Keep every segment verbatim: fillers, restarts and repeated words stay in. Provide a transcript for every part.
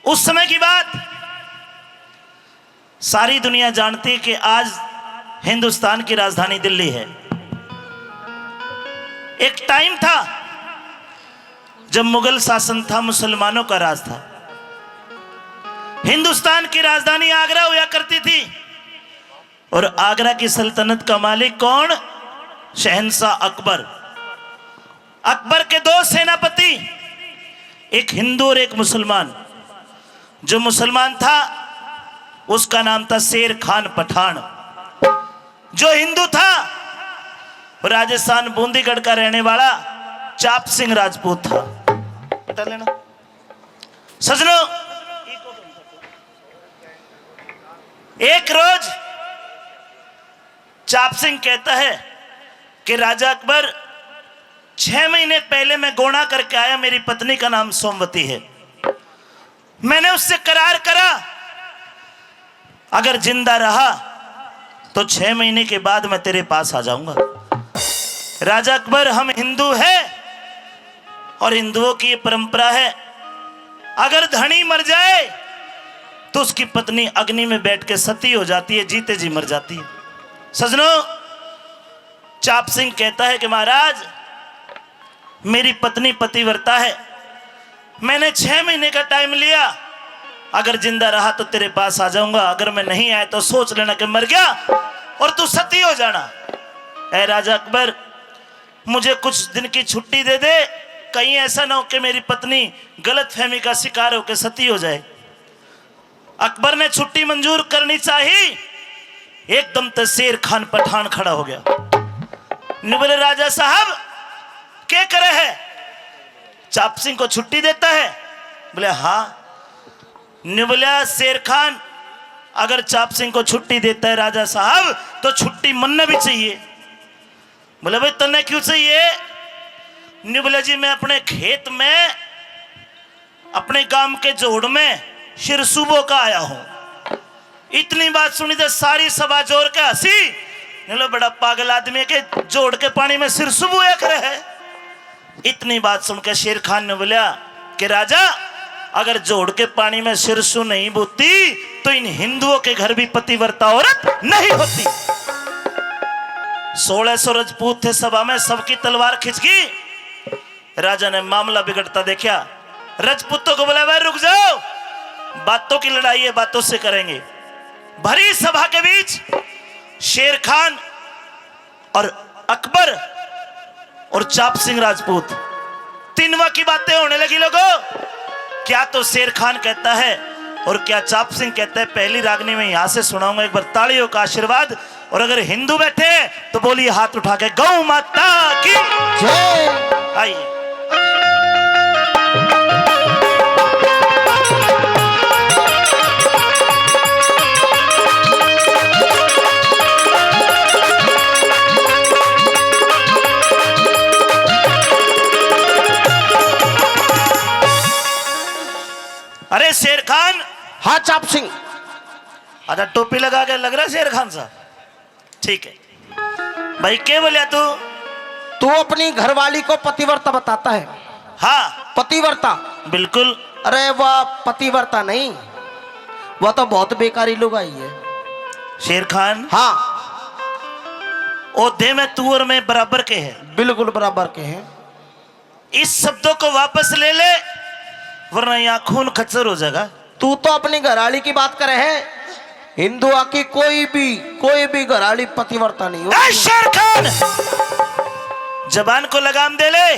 उस समय की बात सारी दुनिया जानती है कि आज हिंदुस्तान की राजधानी दिल्ली है। एक टाइम था जब मुगल शासन था, मुसलमानों का राज था। हिंदुस्तान की राजधानी आगरा हुआ करती थी और आगरा की सल्तनत का मालिक कौन? शहंशाह अकबर। अकबर के दो सेनापति, एक हिंदू और एक मुसलमान। जो मुसलमान था, उसका नाम था शेर खान पठान। जो हिंदू था, वो राजस्थान बूंदीगढ़ का रहने वाला चाप सिंह राजपूत था। बता लेना सजनों, एक रोज चाप सिंह कहता है कि राजा अकबर, छह महीने पहले मैं गोणा करके आया, मेरी पत्नी का नाम सोमवती है। मैंने उससे करार करा, अगर जिंदा रहा तो छह महीने के बाद मैं तेरे पास आ जाऊंगा। राजा अकबर, हम हिंदू हैं और हिंदुओं की ये परंपरा है, अगर धनी मर जाए तो उसकी पत्नी अग्नि में बैठ के सती हो जाती है, जीते जी मर जाती है। सजनों, चाप सिंह कहता है कि महाराज, मेरी पत्नी पतिव्रता है, मैंने छह महीने का टाइम लिया, अगर जिंदा रहा तो तेरे पास आ जाऊंगा, अगर मैं नहीं आया तो सोच लेना कि मर गया और तू सती हो जाना। ऐ राजा अकबर, मुझे कुछ दिन की छुट्टी दे दे, कहीं ऐसा ना हो कि मेरी पत्नी गलतफहमी का शिकार होकर सती हो जाए। अकबर ने छुट्टी मंजूर करनी चाहिए, एकदम ते शेर खान पठान खड़ा हो गया। न्यू बोले, राजा साहब, क्या करे है? चाप सिंह को छुट्टी देता है? बोले, हाँ। न्यू बोला, शेर खान, अगर चाप सिंह को छुट्टी देता है राजा साहब, तो छुट्टी मन्ने भी चाहिए। बोले, भाई, तन्ने क्यों चाहिए? न्यू बोला, जी, मैं अपने खेत में, अपने गांव के जोड़ में सिर सुबो का आया हूं। इतनी बात सुनी तो सारी सभा जोर के हंसी। न्यू बोला, बड़ा पागल आदमी है कि जोड़ के पानी में सिर सुबोया करे है। इतनी बात सुन के शेर खान ने बोला कि राजा, अगर जोड़ के पानी में सिरसू नहीं बोती तो इन हिंदुओं के घर भी पतिव्रता औरत नहीं होती। सोलह सौ रजपूत थे सभा में, सबकी तलवार खिंच गई। राजा ने मामला बिगड़ता देखा, रजपूतों को बोला, भाई रुक जाओ, बातों की लड़ाई है, बातों से करेंगे। भरी सभा के बीच शेर खान और अकबर और चाप सिंह राजपूत, तीनवा की बातें होने लगी। लोगों, क्या तो शेर खान कहता है और क्या चाप सिंह कहता है, पहली रागनी में यहां से सुनाऊंगा। एक बार तालियों का आशीर्वाद। और अगर हिंदू बैठे हैं तो बोलिए हाथ उठा के, गौ माता की जय। आइए। अरे शेर खान। हाँ चाप सिंह। अच्छा, टोपी लगा के लग रहा है शेर खान सा। ठीक है भाई, के बोलिया तू? तू अपनी घरवाली को पतिव्रता बताता है? हाँ। पतिव्रता? बिल्कुल। अरे, वह पतिव्रता नहीं, वह तो बहुत बेकारी लुगाई है। शेर खान। हाँ। ओदे में तू और मैं बराबर के हैं। बिल्कुल बराबर के हैं। इस शब्दों को वापस ले ले, वरना यहाँ खून खच्चर हो जाएगा। तू तो अपनी घराली की बात करे है, हिंदुआ की कोई भी, कोई भी घराली पतिव्रता नहीं होती। ए शेर खान, जबान को लगाम दे ले।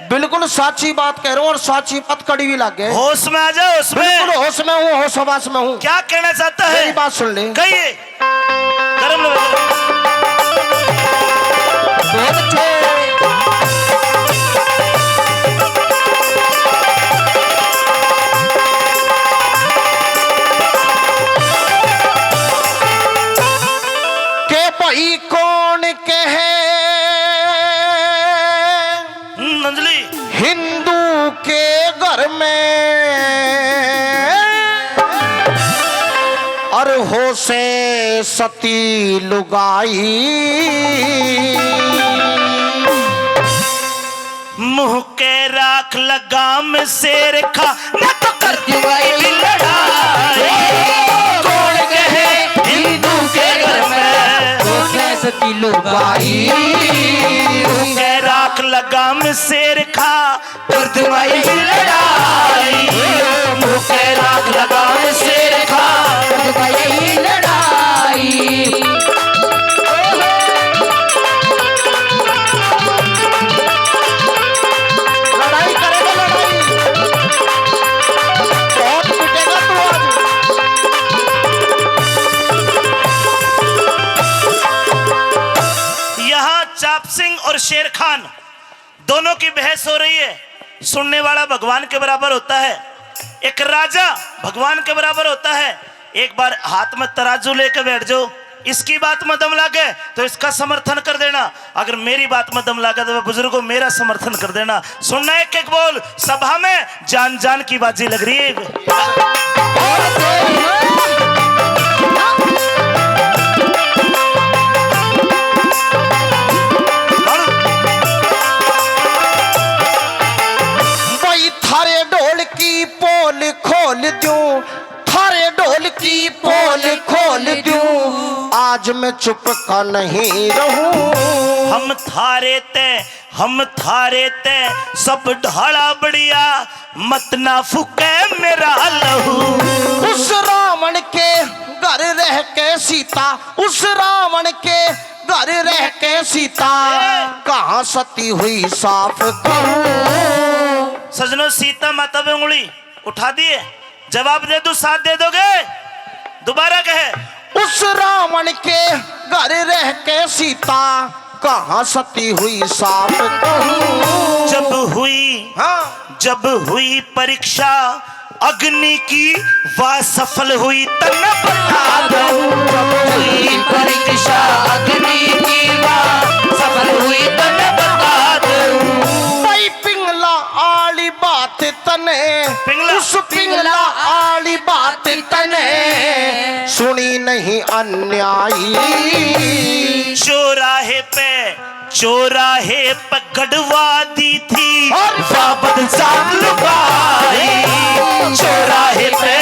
बिल्कुल साची बात कह रहा हूँ और साची बात कड़वी लागे। होश में आ जा, होश में। बिल्कुल होश में हूँ, होश हवास में हूँ। क्या कहना चाहता है? मेरी बात सुन ले। कहिए। गरम लो। के भाई कौन कहे अंजलि। हिंदू के घर में और हो से सती लुगाई। मुंह के राख लगाम शेर खा, ना तो कर दिवाई। भाई। मुँह के राख लगाम शेर खा, दर्द माई लड़ाई। मुँह के राख लगाम शेर खा, दर्द माई लड़ाई। लड़ाई करेगा, लड़ाई। बहुत पिटेगा तू आज। यहाँ चाप सिंह और शेर खान दोनों की बहस हो रही है। सुनने वाला भगवान के बराबर होता है, एक राजा भगवान के बराबर होता है। एक बार हाथ में तराजू लेके बैठ जाओ, इसकी बात में दम लागे तो इसका समर्थन कर देना, अगर मेरी बात में दम लागे तो बुजुर्गों मेरा समर्थन कर देना। सुनना एक एक बोल, सभा में जान जान की बाजी लग रही है। भाई थारे ढोल की पोल खोल दूं, थारे ढोल की पोल खोल दूं, आज मैं चुप का नहीं रहूं। हम थारे ते, हम थारे ते सब ढाला बढ़िया, मत ना फूके मेरा लहू। उस रावण के घर रह के सीता, उस रावण के घर रह के सीता, कहाँ सती हुई साफ कहूँ। सजनों, सीता माता पे उंगली उठा दिए, जवाब दे दूं, साथ दे दोगे? दोबारा कहे। उस रावण के घर रह के सीता, कहाँ सती हुई साफ कहूँ। जब हुई, हाँ। जब हुई परीक्षा अग्नि की, वह सफल हुई तन्ने बता दूं। जब हुई परीक्षा अग्नि की, वह सफल हुई तन्ने बता दूं। भाई पिंगला आली बात तने, पिंगला। उस पिंगला आली बात तने सुनी नहीं अन्यायी। चौराहे पे, चौराहे पे गड़वा दी थी और बाबत साहब लुगाई। चौराहे पे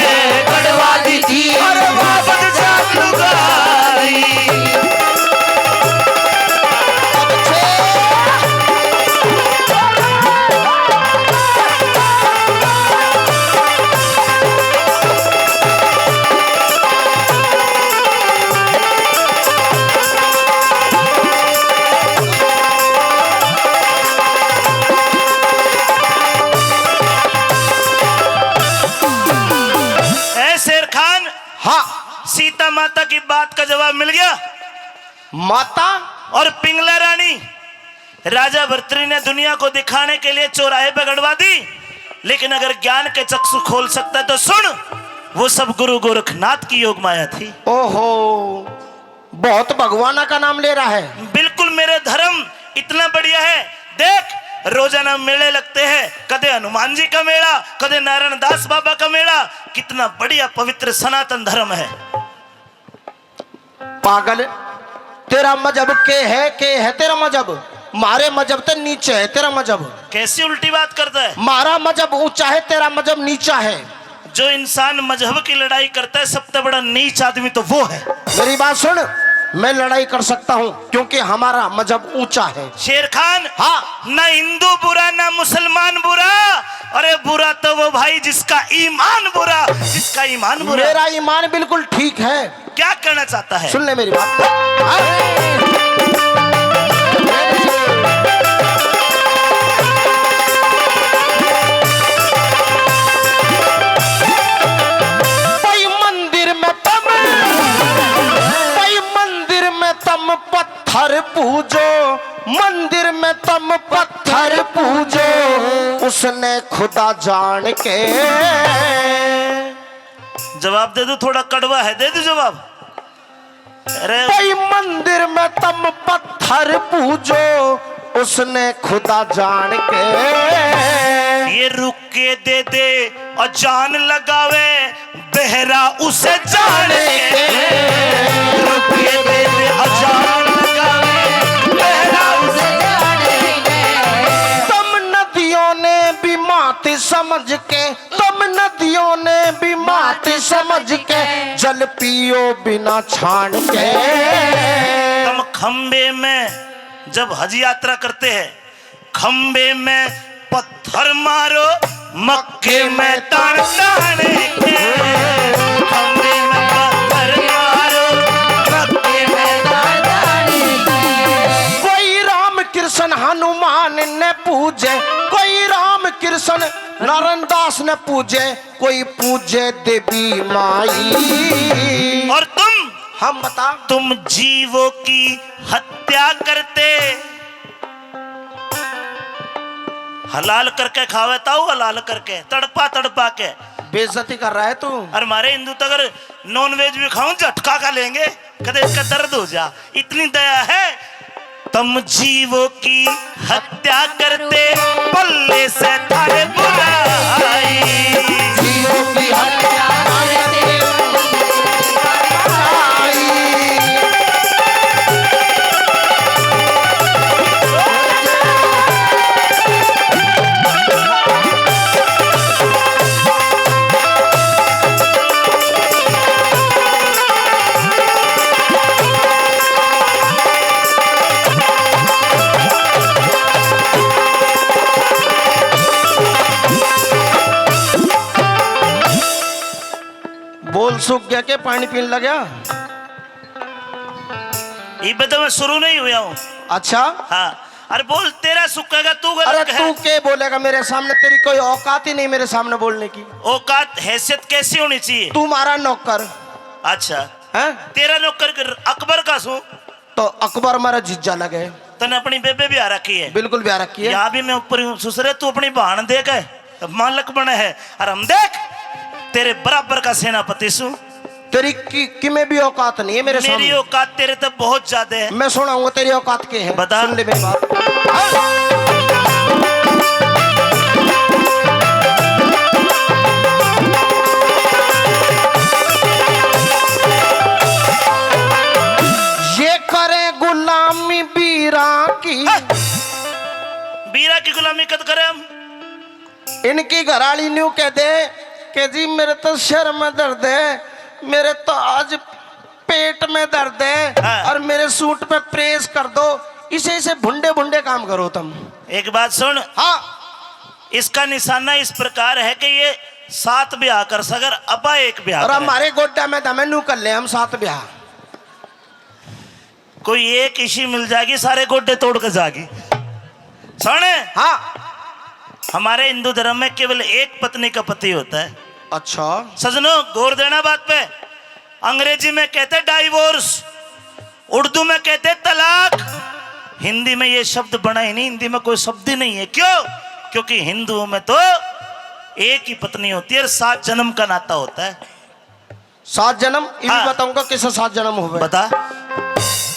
गड़वा दी थी और बाबत साहब लुगाई। ए शेर खान, हाँ। सीता माता की बात का जवाब मिल गया। माता और पिंगला रानी राजा भर्तृहरि ने दुनिया को दिखाने के लिए चौराहे पे गड़वा दी, लेकिन अगर ज्ञान के चक्षु खोल सकता है तो सुन, वो सब गुरु गोरखनाथ की योग माया थी। ओहो, बहुत भगवाना का नाम ले रहा है। बिल्कुल, मेरे धर्म इतना बढ़िया है। देख, रोजाना मेले लगते हैं, कदे हनुमान जी का मेला, कदे नारायण दास बाबा का मेला। कितना बढ़िया पवित्र सनातन धर्म है। पागल, तेरा मजहब के है, के है तेरा मजहब? मारे मजहब ते नीचे है तेरा मजहब। कैसी उल्टी बात करता है? मारा मजहब ऊंचा है, तेरा मजहब नीचा है। जो इंसान मजहब की लड़ाई करता है, सबसे बड़ा नीच आदमी तो वो है। मेरी बात सुन, मैं लड़ाई कर सकता हूँ क्योंकि हमारा मजहब ऊंचा है। शेर खान, हाँ। ना हिंदू बुरा, ना मुसलमान बुरा। अरे बुरा तो वो भाई जिसका ईमान बुरा, जिसका ईमान बुरा। मेरा ईमान बिल्कुल ठीक है। क्या कहना चाहता है? सुन ले मेरी बात। भाई मंदिर में तम, भाई मंदिर में तम पत्थर पूजो, मंदिर में तम पत्थर पूजो, उसने खुदा जान के। जवाब दे दो, थोड़ा कड़वा है, दे दो जवाब। अरे भाई मंदिर में तम पत्थर पूजो, उसने खुदा जान के। ये रुक के दे दे और जान लगावे, बहरा उसे जान के। रुक के दे दे और जान लगावे, बहरा उसे जान के। तम नदियों ने भी मात समझ के, तम नदियों ने भी मात समझ के, जल पियो बिना छान के। तम खंबे में जब हज यात्रा करते हैं, खंबे में पत्थर मारो, मक्के में तान तान के। खंबे में पत्थर मारो, मक्के में तान तान के। कोई राम कृष्ण हनुमान ने पूजे, कोई राम कृष्ण नारायण दास ने पूजे, कोई पूजे देवी माई। और तुम, हम बता, तुम जीवों की हत्या करते, हलाल करके खावे ताऊ, हलाल करके, तड़पा तड़पा के। बेइज्जती कर रहा है तू। और हमारे हिंदू तो अगर नॉनवेज भी खाऊं, झटका का लेंगे, कदे इसका दर्द हो जा, इतनी दया है। तुम जीवों की हत्या करते, पल्ले से थारे बुराई। जीवों की हत्या करते, बोल सूख गया के पानी पीने लग गया? इबे तो मैं शुरू नहीं हुआ हूँ। अच्छा। हाँ। अरे बोल, तेरा सूखेगा, तू गलत अरे कहे। तू के बोलेगा मेरे सामने? तेरी कोई औकात ही नहीं मेरे सामने बोलने की। औकात, हैसियत कैसी होनी चाहिए? तू मारा नौकर। अच्छा। हैं? तेरा नौकर के अकबर का सू? तो अकबर मारा जीजा लगे। तने अपनी बेबे ब्याह रखी है? बिल्कुल ब्याह रखी है। या भी मैं ऊपर हूँ, ससुरे, तू अपनी बहन देख है, मालक बने है, और हम देख, तेरे बराबर का सेनापति सू। तेरी कि, किमे भी औकात नहीं है मेरे मेरी सामने। औकात तेरे तो बहुत ज्यादा है। मैं सुनाऊंगा तेरी औकात के है। बता। सुन ले मेरी बात। ये करे गुलामी बीरा की। हाँ। बीरा की गुलामी कद करे हम? इनकी घराली न्यू कह दे कि जी मेरे तो सिर में दर्द है, मेरे तो आज पेट में दर्द है हाँ। और मेरे सूट पे प्रेस कर दो। इसे इसे भुंडे भुंडे काम करो तुम। एक बात सुन। हाँ। इसका निशाना इस प्रकार है कि ये सात ब्याह कर सकर, अबा एक ब्याह और करे। हमारे गोड्डा में दमे न्यू कर ले हम सात ब्याह। कोई एक इसी मिल जाएगी, सारे गोड्डे तोड़ के जाएगी। सुन। हाँ। हमारे हिंदू धर्म में केवल एक पत्नी का पति होता है। अच्छा। सजनों, गौर देना बात पे। अंग्रेजी में कहते डाइवोर्स, उर्दू में कहते तलाक। हिंदी में ये शब्द बना ही नहीं, हिंदी में कोई शब्द ही नहीं है। क्यों? क्योंकि हिंदुओं में तो एक ही पत्नी होती है और सात जन्म का नाता होता है। सात जन्म, ये भी हाँ। बताऊंगा किसे सात जन्म हुए। बता।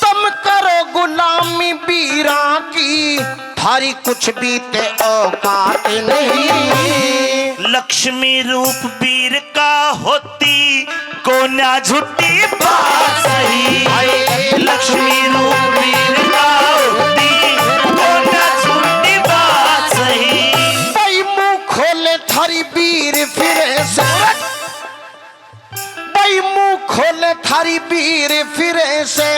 तुम करो गुलामी बीरा की, थारी कुछ भी ते औकात नहीं। लक्ष्मी रूप बीर का होती, कोन्या झूठी बात सही। लक्ष्मी रूप बीर का होती, कोन्या झूठी बात सही। भाई मुंह खोले थारी बीर फिरे से। भाई मुंह खोले थारी बीर फिरे से,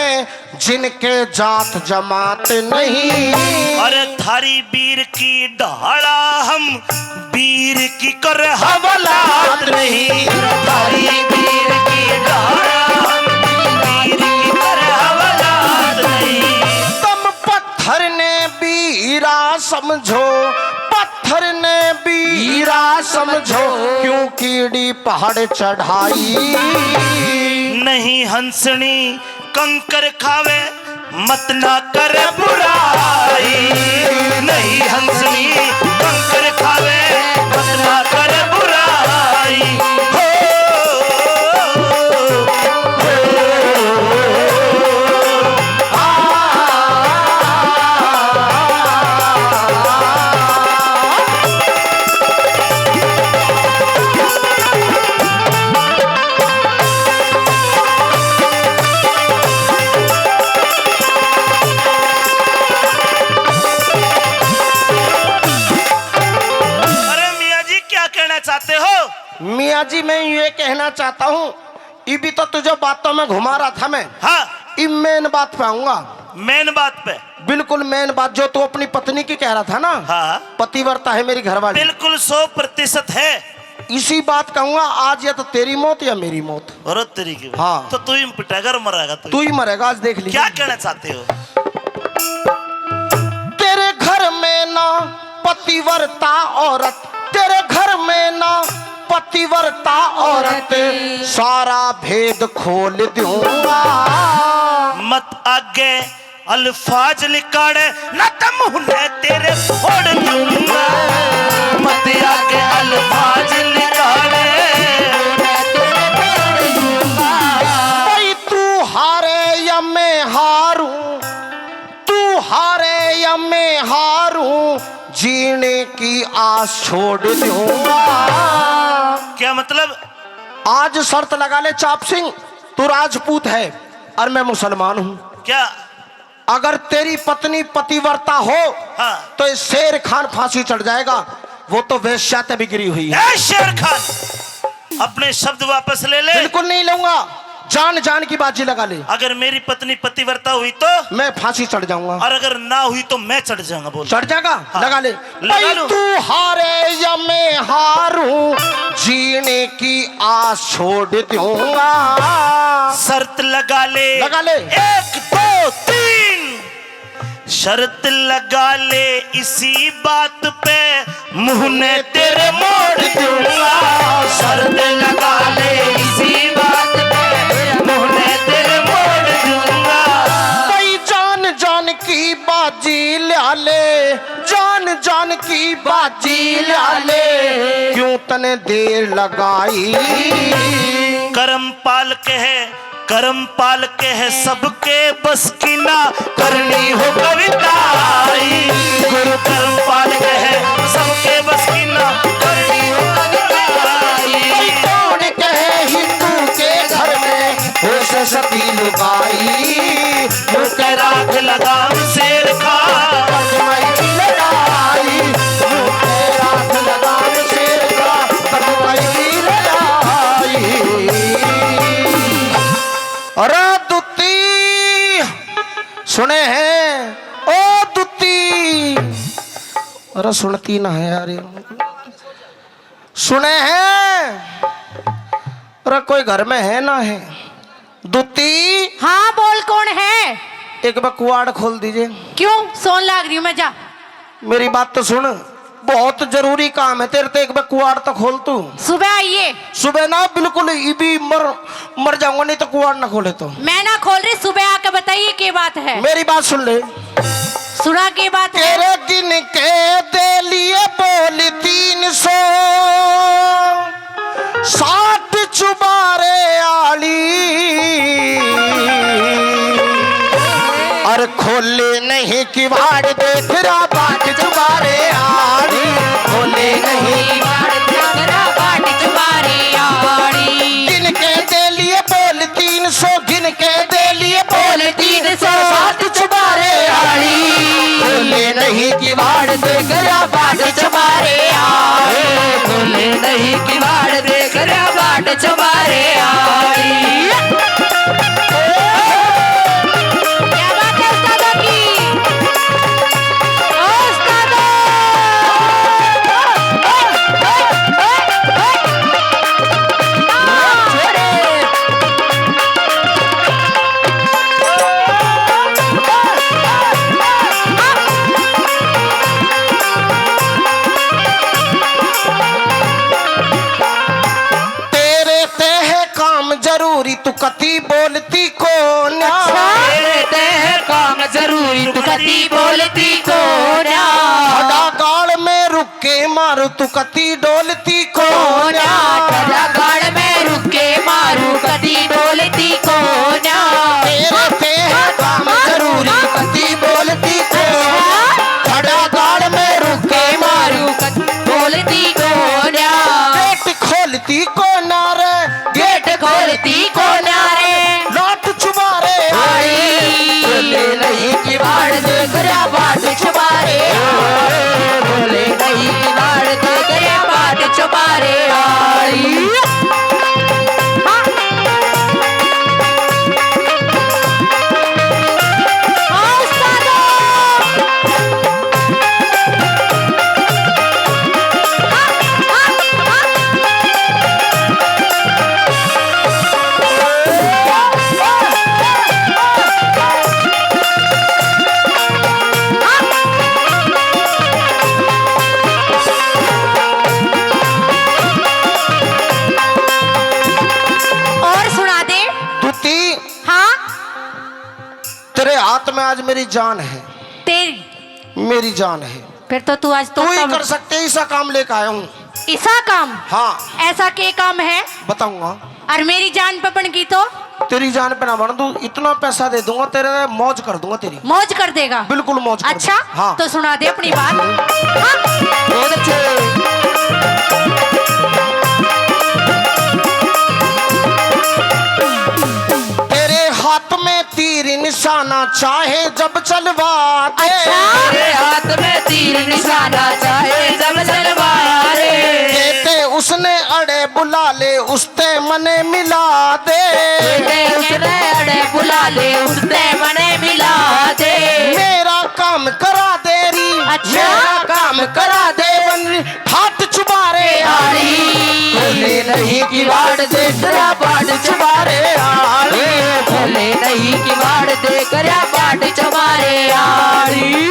जिनके जात जमात नहीं। अरे थारी बीर की ढाला हम बीर की कर हवालात नहीं। थारी बीर की ढाला हम बीर की कर हवालात नहीं। तुम पत्थर ने बीरा समझो, पत्थर ने बीरा समझो, क्यों कीड़ी पहाड़ चढ़ाई। नहीं हंसनी कंकर खावे, मत ना कर बुराई। नहीं हंसनी कंकर खावे, मत ना कर बुराई। हो, हो, हो, आ, अरे मियाँ जी, क्या कहना चाहते हो? मियाँ जी, मैं ये कहना चाहता हूँ, इबी तो तुझे बातों में घुमा रहा था मैं। हाँ। इब मैं इन बात पे आऊंगा। मेन बात पे। बिल्कुल मेन बात, जो तू अपनी पत्नी की कह रहा था ना, हाँ। पतिव्रता है मेरी घरवाली। बिल्कुल सौ प्रतिशत है। इसी बात कहूंगा, आज या तो तेरी मौत या मेरी मौत। और तेरी की। हाँ। तो तू ही पिटेगा और मरेगा तू। तू ही मरेगा, आज देख लीजिए। क्या कहना चाहते हो? तेरे घर में ना पतिव्रता औरत, तेरे घर में ना पतिव्रता औरत, सारा भेद खोल दूंगा। मत आगे अल्फाज लिकाड़े, ना तो मुंह ने तेरे फोड़ दूंगा। मत आगे अल्फाज लिकाड़े। भाई, तू हारे या मैं हारूं, तू हारे या मैं हारूं, जीने की आस छोड़ दूंगा। क्या मतलब? आज शर्त लगा ले चाप सिंह, तू राजपूत है और मैं मुसलमान हूँ। क्या? अगर तेरी पत्नी पतिव्रता हो, हाँ। तो ये शेर खान फांसी चढ़ जाएगा, वो तो वेश्या ते भी गिरी हुई है। ए शेर खान, अपने शब्द वापस ले ले। बिल्कुल नहीं लूंगा, जान जान की बाजी लगा ले। अगर मेरी पत्नी पतिव्रता हुई तो? मैं फांसी चढ़ जाऊंगा। और अगर ना हुई तो मैं चढ़ जाऊंगा। बोल। चढ़ जाएगा? हाँ। लगा ले। लगा भाई लूं। तू हारे या मैं हारूं, जीने की आस छोड़ दूंगा। शर्त लगा ले। लगा ले। एक, दो, तीन। शर्त लगा ले इसी बात पे, मुंह ने तेरे मोड़ दूंगा। शर्त लगा ले इसी बात पे, मुंह ने तेरे मोड़ दूंगा। भाई जान जान की बाजी ल्या ले, जान जान की बाजी ल्या ले, क्यों तने देर लगाई। करमपाल कहे, करमपाल कहे सबके बस की ना, करनी हो कविताई। गुरु करमपाल कहे सबके बस की ना, करनी हो कविताई। भाई कौन कहे हिंदू के घर में हो सरस्वती लुगाई। मुंह के राख लगाम शेर खान। मई की लड़ाई, मुंह के राख लगाम शेर खान। मई की लड़ाई। अरे दुत्ती, सुने हैं? ओ दुत्ती, अरे सुनती ना है यार ये। सुने हैं? अरे कोई घर में है ना है? दुत्ती। हाँ, बोल, कौन है? एक बार कुआड़ खोल दीजिए। क्यों? सोन लाग रही हूँ मैं, जा। मेरी बात तो सुन, बहुत जरूरी काम है तेरे, तो एक बार कुआड़ तो खोल तू। सुबह आइए। सुबह ना, बिल्कुल इबी मर, मर जाऊंगा नहीं तो कुआड़ ना खोले तो। मैं ना खोल रही, सुबह आके बताइए क्या बात है। मेरी बात सुन ले। सुना की बात है? तेरे दिन के दे लिए बोल तीन सौ साठ चुबारे आली, और खोले नहीं किवाड़ देख रहा बाट चुबारे आली, खोले नहीं किवाड़ देख रहा बाट चुबारे आली। दिन के दे लिए बोल तीन सौ, गिन के दे लिए बोल तीन सौ साठ चुबारे आली। खोले नहीं किवाड़ देख रहा बाट चुबारे आली। खोले नहीं किवाड़ देख रहा बाट चुबारे आली। क्या बात है उस्तादों की। ओ उस्तादों। तेरे ते है काम जरूरी, तू कती बोलती को ना। अच्छा। तेरे ते है काम जरूरी, तू कती बोलती को ना। खड़ा गाल में रुक के मारू, तू कती डोलती को ना। खड़ा गाल में रुक के मारू, कती डोलती को ना। तेरे ते है काम जरूरी, कती बोलती को ना। खड़ा गाल में रुक के मारू, कती बोलती को ना। गेट खोलती को ना रे, गेट खोलती को ना रे। लाट चुबारे आई। खोले नहीं किवाड़ देख रहा बाट चुबारे आई। खोले नहीं किवाड़ देख रहा बाट चुबारे आई। हाँ। ओ हाथ में आज मेरी जान है। तेरी? मेरी जान है। फिर तो तू आज तू ही तोता कर सकते, ऐसा काम लेकर आया हूँ। ऐसा काम? हाँ। ऐसा के काम है? बताऊंगा। और मेरी जान पे बन गई तो? तेरी जान पे ना बन दूं, इतना पैसा दे दूंगा, तेरे मौज कर दूंगा तेरी। मौज कर देगा? बिल्कुल मौज कर अच्छा, दूंगा। हाँ। तो सुना दे अपनी बात। हाँ। बहुत अच्छे। तेरे हाथ में तीर निशाना चाहे जब चलवा दे। अच्छा। तेरे हाथ में तीर निशाना चाहे जब चलवा दे। कहते उसने अड़े बुला ले, उसते मने मिला दे। कहते उसने अड़े बुला ले, उसते मने मिला दे। मेरा काम करा दे री, अच्छा। मेरा काम करा दे बन री। फाट चुबारे आली, खोले नहीं किवाड़ दे करा बाट चुबारे आली। खोले नहीं किवाड़ दे करा बाट चुबारे आली।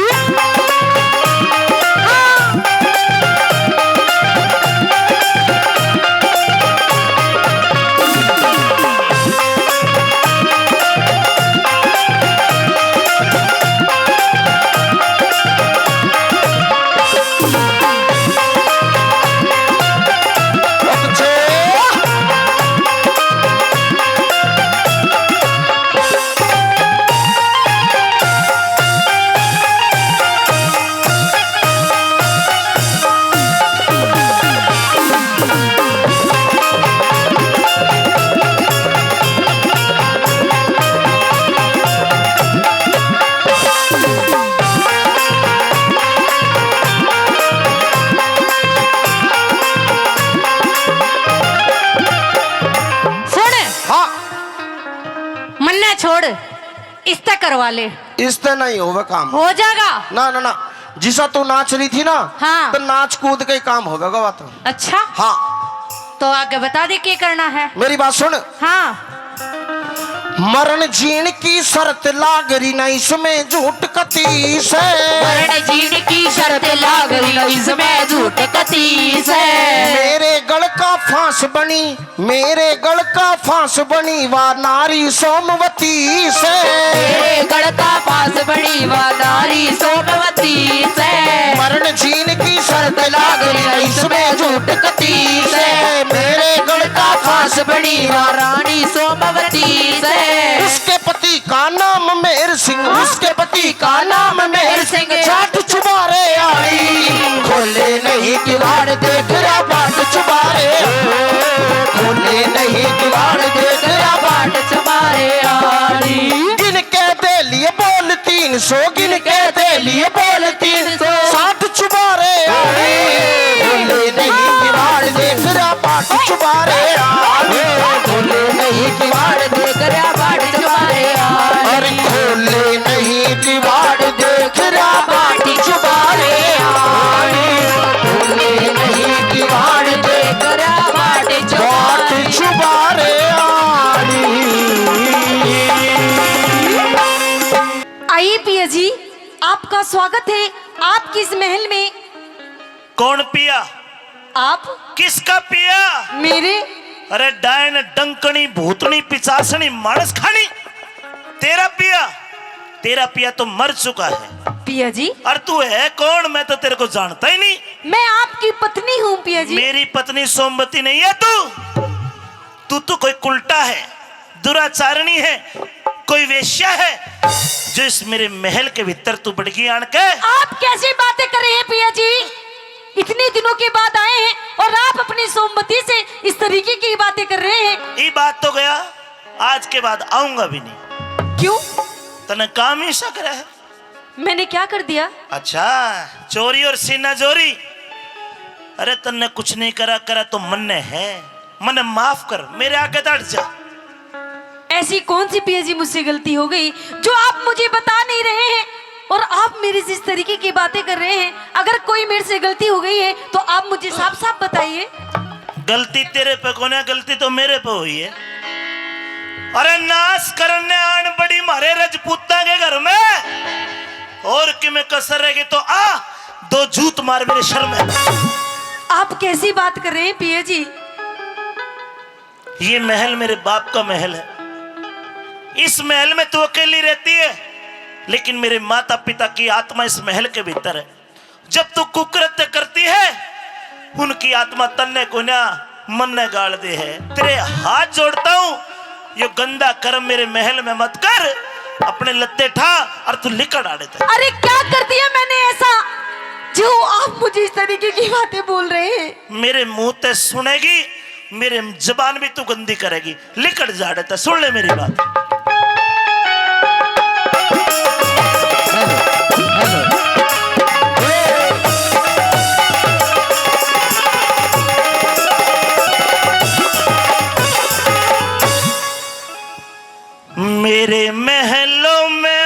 सुन। हाँ। मन्ने छोड़, इसते करवा ले। इसते नहीं होवे काम। हो जाएगा। ना, ना, ना, जिसा तू नाच रही थी ना, हाँ। तो नाच कूद के ही काम होवेगा बात। अच्छा। हाँ। तो आगे बता दे, क्या करना है? मेरी बात सुन। हाँ। मरण जीण की शर्त लाग रही ना इसमें झूठ कती से। मरण जीण की शर्त लाग रही ना इसमें झूठ कती से। मेरे गल का फांस बनी, मेरे गल का फांस बनी वा नारी सोमवती से। मेरे गल का फांस बनी वा नारी सोमवती से। मरण जीण की शर्त लाग रही ना इसमें झूठ कती से। मेरे गल का फांस बनी वा रानी सोमवती से। उसके पति का नाम मेहर सिंह, उसके पति का नाम मेहर सिंह। जाट चुबारे आली, खोले नहीं किवाड़ देख रहा बाट चुबारे। खोले नहीं किवाड़ देख रहा बाट चुबारे आली। गिन के दे लिए बोल तीन सौ, गिन के दे लिए बोल तीन सौ। साठ चुबारे आली, खोले नहीं किवाड़ देख रहा बाट चुबारे आली। खोले नहीं किवाड़ देख रहा बाट चुबारे आली। अरे खोले नहीं किवाड़ देख रहा बाट चुबारे आली। खोले नहीं किवाड़ देख रहा बाट चुबारे आली। आइए पिया जी, आपका स्वागत है आपके इस महल में। कौन पिया? आप। किसका पिया? मेरे। अरे डायन, डंकनी, भूतनी, पिचासनी, मानस खानी, तेरा पिया? तेरा पिया तो मर चुका है। पिया जी। और तू है कौन? मैं तो तेरे को जानता ही नहीं। मैं आपकी पत्नी हूँ पिया जी। मेरी पत्नी सोमवती नहीं है तू। तू तो कोई कुलटा है, दुराचारणी है, कोई वेश्या है, जो इस मेरे महल के भीतर तू बड़गी आण के। आप कैसी बातें कर रहे हैं पिया जी? इतने दिनों के बाद आए हैं और आप अपनी सोमवती से इस तरीके की बातें कर रहे हैं। ये बात तो गया, आज के बाद आऊंगा भी नहीं। क्यों? तने काम ही ऐसा करा है। मैंने क्या कर दिया? अच्छा, चोरी और सीना जोरी। अरे तन्ने कुछ नहीं करा, करा तो मन्ने है। मन्ने माफ कर, मेरे आगे तो हट जा। ऐसी कौन सी पिया जी मुझसे गलती हो गई जो आप मुझे बता नहीं रहे हैं और आप मेरे से इस तरीके की बातें कर रहे हैं? अगर कोई मेरे से गलती हो गई है तो आप मुझे साफ साफ बताइए। गलती तेरे पे कोन्या, गलती तो मेरे पे हुई है। अरे नाश करने आन बड़ी मारे रजपूतां के घर में, और कि में कसर रहेगी तो आ दो जूत मार मेरे सर में। आप कैसी बात कर रहे हैं पिया जी? ये महल मेरे बाप का महल है। इस महल में तू अकेली रहती है, लेकिन मेरे माता पिता की आत्मा इस महल के भीतर है। जब तू कुकृत्य करती है, उनकी आत्मा तन्ने कोन्या, मन्ने गाल दे है। तेरे हाथ जोड़ता हूँ, यो गंदा कर्म मेरे महल में मत कर। अपने लत्ते ठा और तू लिकड़ आड़े तै। अरे, क्या कर दिया मैंने ऐसा जो आप मुझे इस तरीके की बातें बोल रहे हैं? मेरे मुंह ते सुनेगी, मेरे जबान भी तू गंदी करेगी। लिकड़ जा आड़े तै, सुन ले मेरी बात। मेरे महलों में,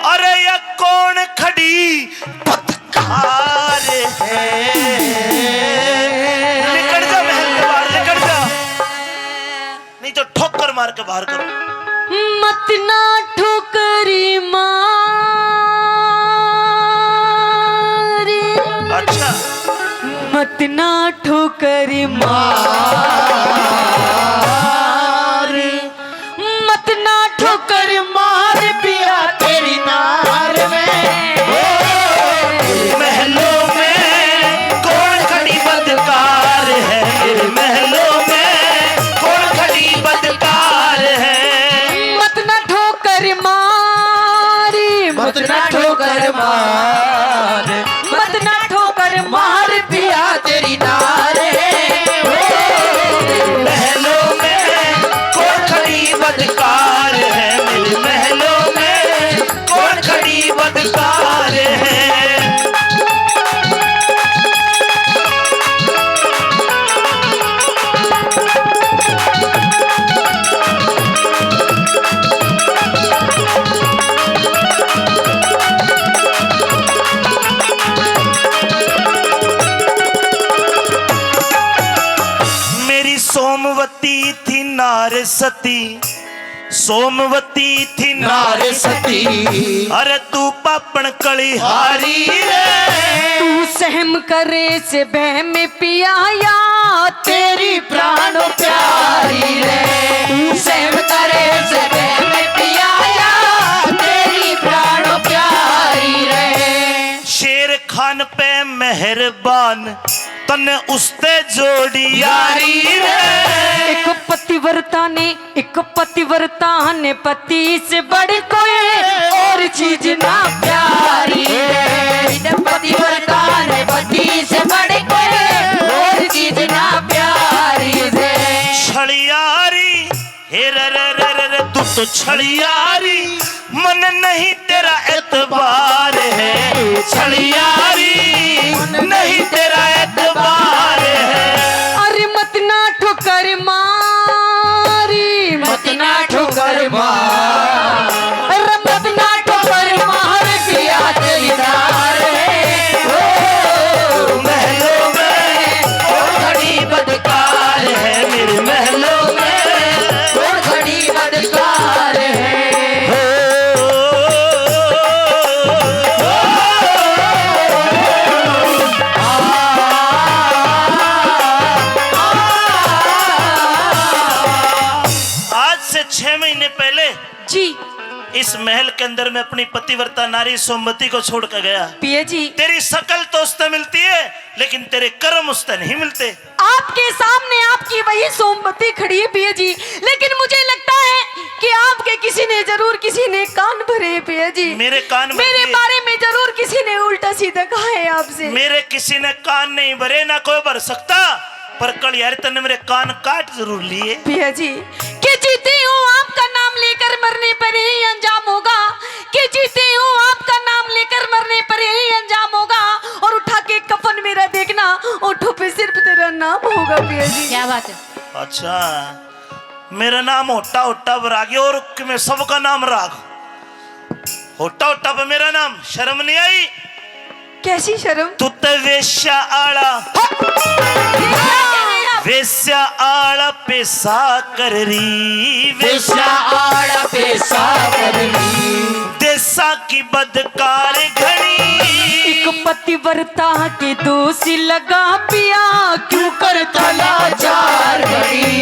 अरे, ये कौन खड़ी बदकार है? निकल जा महल के बाहर, निकल जा, नहीं तो ठोकर मार के बाहर करो। मत ना ठोकरी मार। अच्छा। मत ना ठोकर मार, मत ना ठोकर मार पिया तेरी नार में। ओ, महलों में कौन खड़ी बदकार है, मेरे महलों में कौन खड़ी बदकार है। मत ना ठोकर मार, मत ना ठोकर मार, मत ना ठोकर मार पिया तेरी नार है। ओ, महलों में कौन खड़ी बदकार है, मेरे महलों में कौन खड़ी बदकार है। मेरी सोमवती थी नार सती, सोमवती थी नार सती, अरे तू पापण कलिहारी रे। तू सहम करे से बहम पिया या तेरी प्राण प्यारी रे। तू सहम करे से बहम पिया या तेरी प्राण प्यारी रे। शेर खान पे मेहरबान, तन्ने उसते जोड़ी यारी रे। एक पतिव्रता ने, एक पतिव्रता ने पति से बढ़ कोई और चीज ना प्यारी रे। एक पतिव्रता ने पति से बढ़ कोई और चीज ना प्यारी रे। छलियारी, हे रे रे रे रे रे, तू तो छलियारी, मन नहीं तेरा एतबार है। छलियारी, मन नहीं तेरा एतबार है। अरे मत ना ठोकर मारी, मत ना ठोकर मार। अरे मत ना ठोकर मार पिया तेरी नार है। ओ, महलों में कौन खड़ी बदकार है, मेरे महलों में कौन खड़ी बदकार है। आज से छह महीने पहले जी। इस महल के अंदर मैं अपनी पतिव्रता नारी सोमवती को छोड़ कर गया। पिया जी। तेरी शकल तो उससे मिलती है, लेकिन तेरे कर्म उससे नहीं मिलते। आपके सामने आपकी वही सोमवती खड़ी है पिया जी, लेकिन मुझे लगता है कि आपके किसी ने जरूर किसी ने कान भरे हैं पिया जी। मेरे कान भर मेरे दिए। बारे में जरूर किसी ने उल्टा सीधा कहा है आपसे। मेरे किसी ने कान नहीं भरे, ना कोई भर सकता, पर कल यार तन्ने मेरे कान काट जरूर लिए। पिया जी, कि जीती हूँ आपका नाम लेकर मरने पर यही अंजाम होगा, कि जीती हूँ आपका नाम लेकर मरने पर यही अंजाम होगा, और उठा के कफन मेरा देखना, ओठों पे सिर्फ तेरा नाम होगा पिया जी। क्या बात है। अच्छा, मेरा नाम होटा होटा पर आ गया और कि मैं सबका नाम राख होटा होटा पे मेरा नाम, शर्म नहीं आई? कैसी शर्म? तू ते वेश्या आला। ये क्या कह रहे हैं आप? वेश्या आला पेशा कर री, वेश्या आला पेशा कर री। देसा की बदकार घणी। एक पतिव्रता के दोष लगा पिया, क्यों करता लाचार घणी।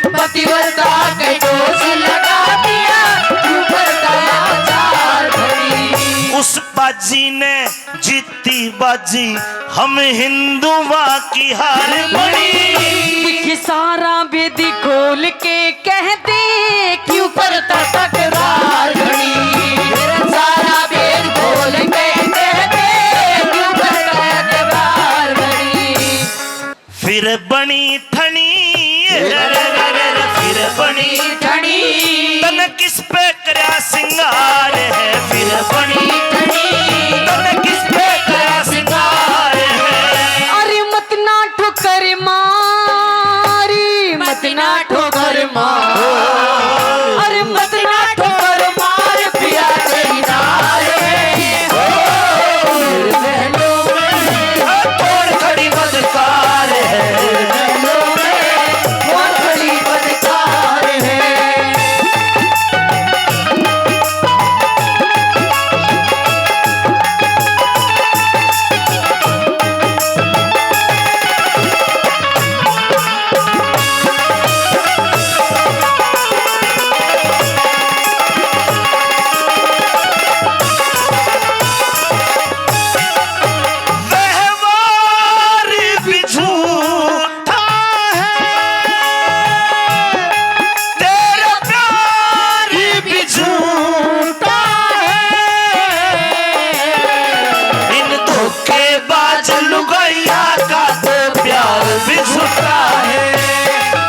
पतिव्रता के दोष लगा पिया, क्यों करता लाचार घणी। उस बाजी ने जीती बाजी, हम हिंदुआ की हार बनी। दिख सारा भेद खोल के कह दे, क्यों करता तकरार घणी। सारा भेद खोल के कह दे, क्यों करता तकरार घणी। फिर बनी ठणी, फिर बनी ठणी। तन किस पे करया सिंगार है, फिर बनी ठणी। तन किस पे करया सिंगार है। अरे मत ना ठोकर मारी, मत ना ठोकर मार। अरे मत ना ठोकर मार पिया तेरी नार है। ओ, महलों में तोड़ खड़ी बदकार है। महलों में तोड़ खड़ी बदकार है। व्यवहार भी झूठा है, तेरा प्यार भी झूठा है। इन धोखेबाज लुगाइया का तो प्यार भी झूठा है।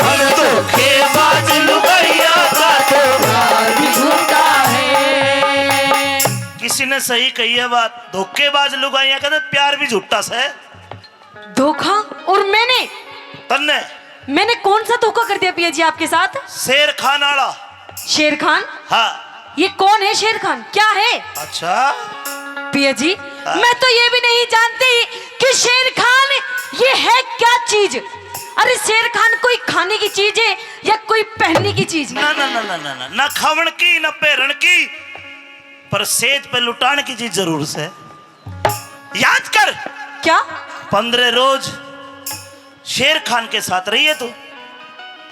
इन धोखेबाज लुगाइया का तो प्यार भी झूठा है। किसी ने सही कही है बात, धोखेबाज लुगाइया का तो प्यार भी झूठा से। धोखा? और मैंने? तन्ने? मैंने कौन सा धोखा कर दिया पिया जी आपके साथ? शेर खान आला। शेर खान? हाँ। ये कौन है शेर खान? क्या है? अच्छा। पिया जी, हाँ। मैं तो ये भी नहीं जानती कि शेर खान ये है क्या चीज। अरे शेर खान कोई खाने की चीज है या कोई पहनने की चीज है? ना, ना, ना, ना, ना, ना, ना खावण की, ना पहरण की, पर सेज पे लुटाण की चीज जरूर से। याद कर। क्या? पन्द्रह रोज शेर खान के साथ रही है तू।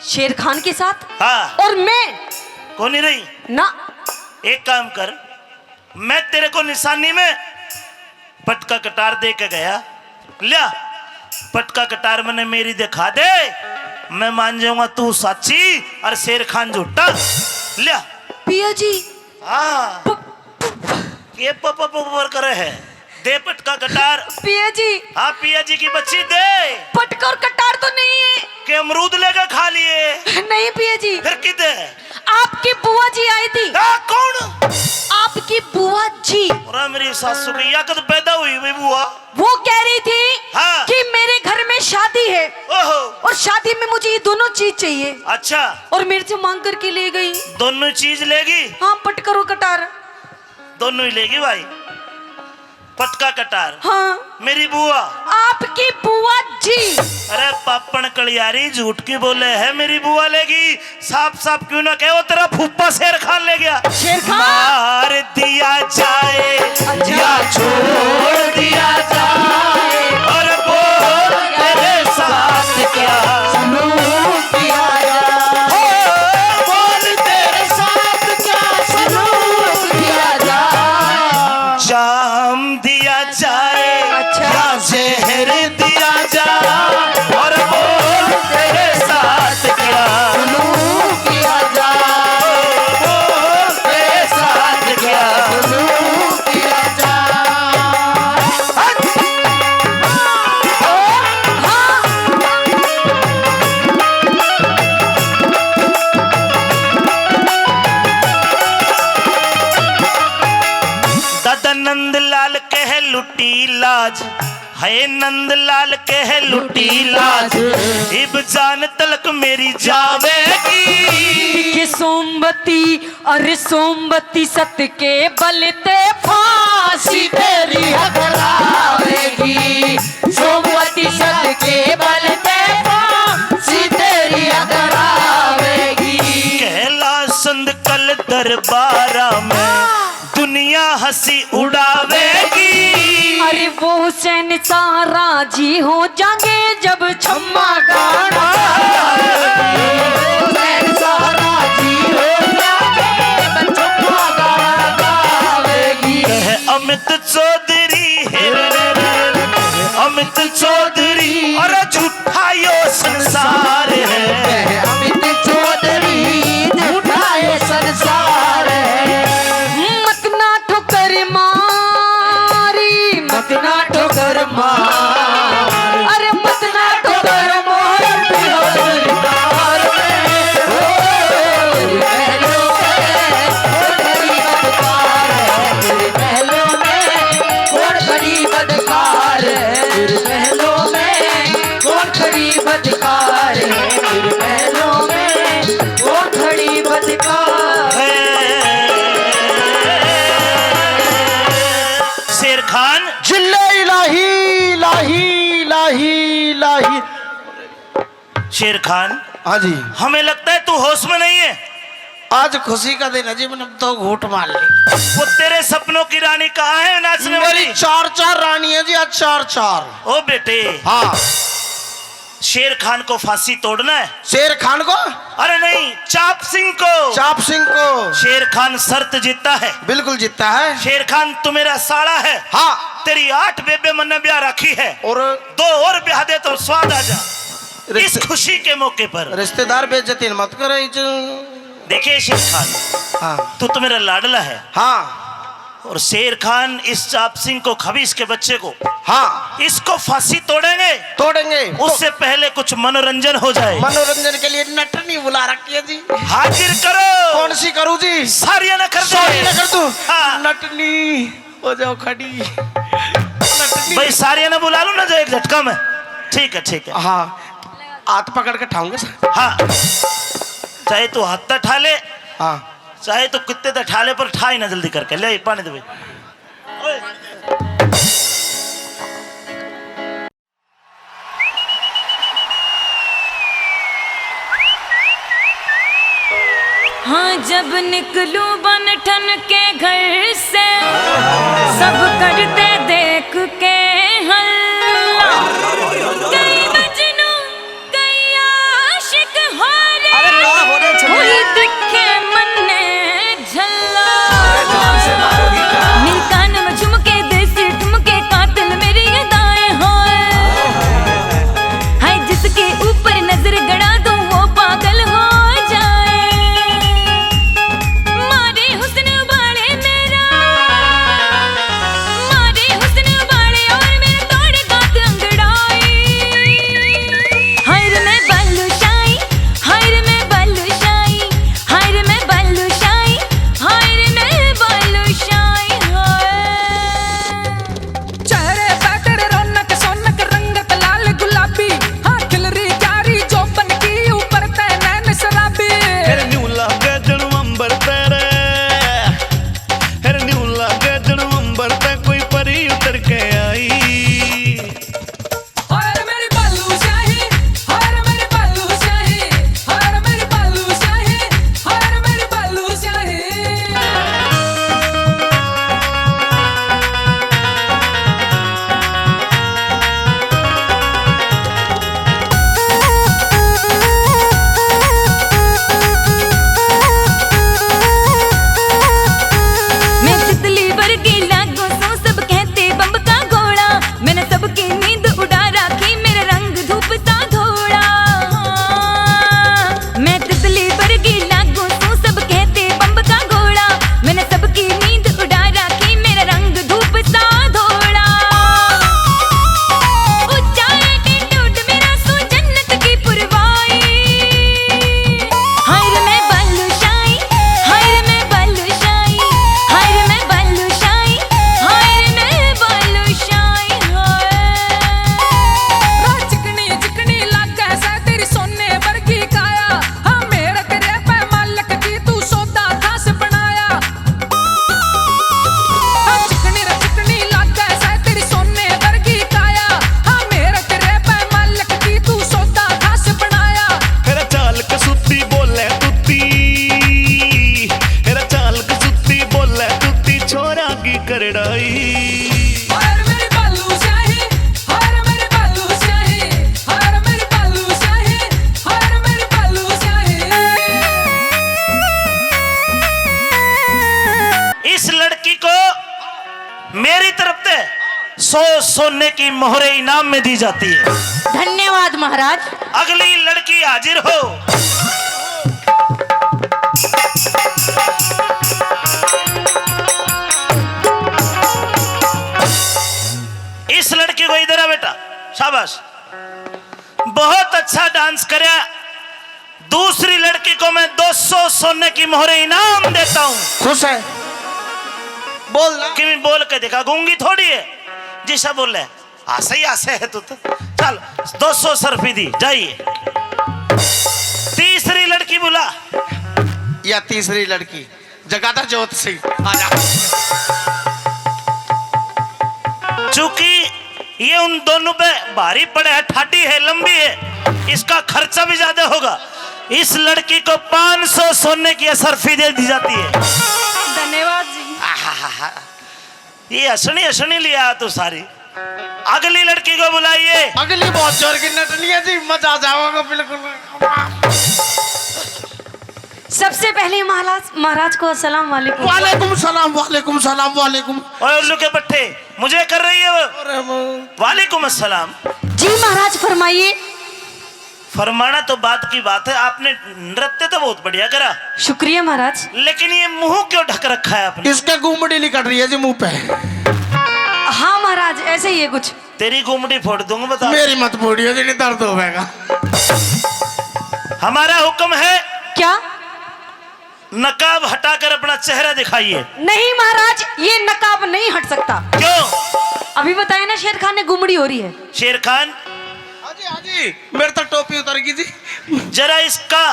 शेर खान के साथ? हाँ। और मैं? कोनी रही। ना। एक काम कर, मैं तेरे को निशानी में पटका कटार दे के गया, लिया, पटका कटार मने मेरी दिखा दे, मैं मान जाऊंगा तू साची और शेर खान झूठा। लिया। पिया जी। हाँ। प-, प-, प-, ये प-, प-, प-, पर करे है। दे पटका कटार। पिया जी। हाँ, पिया जी की बच्ची दे। पटका और कटार तो नहीं है। के अमरूद लेके खा लिए। नहीं पिया जी। फिर किधे? आपकी बुआ जी आई थी। आ, कौन? आपकी बुआ जी। और मेरी सासू की या कद पैदा हुई हुई बुआ? वो कह रही थी हाँ। कि मेरे घर में शादी है। ओहो। और शादी में मुझे ये दोनों चीज चाहिए। अच्छा। और मेरे से मांग करके ले गई। दोनों चीज लेगी? हाँ, पटका और कटार। दोनों ही लेगी भाई। पटका कटार। हाँ। मेरी बुआ। आपकी बुआ जी। अरे पापण कलियारी, झूठ की बोले है, मेरी बुआ लेगी। साफ साफ क्यों ना कहे, वो तेरा फूफा शेर खान ले गया। शेर खान? मार दिया जाए अच्छा। या छोड़ दिया जाए, और बोल तेरे साथ क्या सलूक किया जाए। हो, बोल तेरे साथ क्या सलूक किया जाए। जाम दिया जाए अच्छा। या जहर दिया जाए, और बोल तेरे साथ क्या सलूक किया जाए। बोल तेरे साथ क्या सलूक किया जाए। हट। दादा नंदलाल कह लुटी लाज, है नंदलाल कह लुटी लाज, इब जान तलक मेरी जावेगी। के सोमवती, अरे सोमवती सत के बल ते फांसी तेरी हकलावेगी। सोमवती सत के बल ते फांसी दरबारा में दुनिया हंसी उड़ावेगी। अरे वो हुसैन सा राजी हो जाएंगे जब छम्मा गाना। हुसैन सा राजी हो जाएंगे जब छम्मा गाना गावेगी। कह अमित चौधरी है, अमित चौधरी, अरे झूठा यो संसार है। अमित चौधरी, झूठा ये संसार है। मत ना ठोकर मारी, मत ना ठोकर मार। अरे मत ना ठोकर मार। कौन खड़ी बदकार है फिर महलों में, कौन खड़ी बदकार है फिर महलों में, कौन खड़ी बदकार है। शेर खान। जिल्ले इलाही, इलाही, इलाही, इलाही। शेर खान। हाँ जी। हमें लगता है तू होश में नहीं है। आज खुशी का दिन है जी, मैंने दो घूंट मार ली। वो तेरे सपनों की रानी कहाँ है नाचने वाली? मेरी चार चार रानी है जी, आज चार चार। ओ बेटे। हाँ। शेर खान को फांसी तोड़ना है। शेर खान को? अरे नहीं, चाप सिंह को। चाप सिंह को। शेर खान शर्त जीतता है। बिल्कुल जीतता है। शेर खान, तू मेरा साला है। हाँ। तेरी आठ बेबे मन्ने ब्याह रखी है। और? दो और ब्याह दे तो स्वाद आ जा। इस रिश्ते-, खुशी के मौके पर। रिश्तेदार बेइज्जती मत करे इज। देखिए शेर खान, हाँ। तू तो मेरा लाडला है। हाँ। और शेर खान, इस चाप सिंह को खबीस के बच्चे को, हाँ। इसको फांसी तोड़ेंगे। तोड़ेंगे। उससे पहले कुछ मनोरंजन हो जाए। मनोरंजन के लिए नटनी बुला रखी है जी। हाजिर करो। कौन सी करूँ जी? सारिया ना कर दे। सारिया ना कर दूँ। हाँ। नटनी। हो जाओ खड़ी। भाई, सारे ने बुला लो ना जो एक झटका में। ठीक है, ठीक है। हाँ, हाथ पकड़ के ठाऊंगे सर। हाँ, चाहे तू हाथ तक ठा ले, हाँ। चाहे तू कितने तक ठा ले, पर ठा ही ना जल्दी करके। ले पानी दे भाई। हाँ, जब निकलूं बन ठन के घर से, सब करते देख के हल्ला। कई मजनू, कई आशिक हो रे, अरे ना हो रे छमिया। कोई दिखे मन्ने झल्ला। अरे जान से मारोगी क्या? मेरे कान में झुमके, देसी ठुमके, कातिल मेरी अदाएं होए। हाय, जिसके ऊपर नजर गड़ा दूं, वो पागल हो जाए। मारे हुस्न वाले मेरा, मारे हुस्न वाले और मेरे तोड़े दांत अंगड़ाए। हाय रे मैं बालूशाही, हाय रे मैं बालूशाही, हाय रे मैं बालूशाही, हाय रे मैं बालूशाही, हाय। चेहरे पे तेरे रौनक सोनक रंगत लाल गुलाबी, हाँ खिलरी प्यारी जोबन की ऊपर ते नैन शराबी। फिर न्यू लागे जणु अंबर ते रे, फिर न्यू लागे जणु अंबर ते कोई परी उतर के आई। हाय रे मेरी बालूशाही, हाय रे मेरी बालूशाही, हाय रे मेरी बालूशाही, हाय रे मेरी बालूशाही। मैं तितली वर्गी लागू सूं, सब कहते बम्ब का गोला। मैंने सबकी नींद उड़ा रखी, मेरा रंग धूप सा धोला। मैं तितली वर्गी लागू सूं, सब कहते बम्ब का गोला। मैंने सबकी नींद उड़ा रखी, मेरा रंग धूप सा धोला। ऊंचा attitude मेरा सूं जन्नत की पुरवाई। हाय रे मैं बालूशाही, हाय रे मैं बालूशाही, हाय रे मैं बालूशाही, हाय रे मैं बालूशाही, हाय। मोहरे इनाम में दी जाती है। धन्यवाद महाराज। अगली लड़की हाजिर हो। इस लड़की को इधर आ बेटा, शाबाश, बहुत अच्छा डांस करया। दूसरी लड़की को मैं दो सौ सोने की मोहरे इनाम देता हूँ। खुश है? बोल ना। किमी बोल के दिखा, गूंगी थोड़ी है। जिसा बोले, हाँ, सही आसे है तू तो। चल, दो सौ सरफी दी, जाइए। तीसरी लड़की बुला। या तीसरी लड़की, जगाता जोत सिंह, आजा। चूंकि ये उन दोनों पे भारी पड़े है, ठाडी है, लंबी है, इसका खर्चा भी ज्यादा होगा। इस लड़की को पाँच सौ सोने की असरफी दे दी जाती है। धन्यवाद जी। आहाहा। ये हंसनी हंसनी लिया तू सारी। अगली लड़की को बुलाइए। अगली बहुत जोर की नटनी है जी, मजा आ जाओगा बिल्कुल। सबसे पहले महाराज, महाराज को अस्सलाम वालेकुम। वालेकुम सलाम, वालेकुम सलाम, वालेकुम। ओए उल्लू के पट्टे, मुझे कर रही है वो। अरे वो। वालेकुम अस्सलाम। जी महाराज, फरमाइए। फरमाना तो बात की बात है, आपने नृत्य तो बहुत बढ़िया करा। शुक्रिया महाराज। लेकिन ये मुंह क्यों ढक रखा है आपने? इसका गुमड़ी निकल रही है जी मुंह पे। हाँ महाराज, ऐसे ही है कुछ। तेरी गुमड़ी फोड़ दूंगा, बता। मेरी मत फोड़ियो जी, नहीं दर्द होगा। हमारा हुक्म है। क्या? नकाब हटाकर अपना चेहरा दिखाइए। नहीं महाराज, ये नकाब नहीं हट सकता। क्यों? अभी बताया ना, शेर खान ने गुमड़ी हो रही है। शेर खान। हाँ जी, हाँ जी, मेरे तो टोपी उतर गई जी। जरा इसका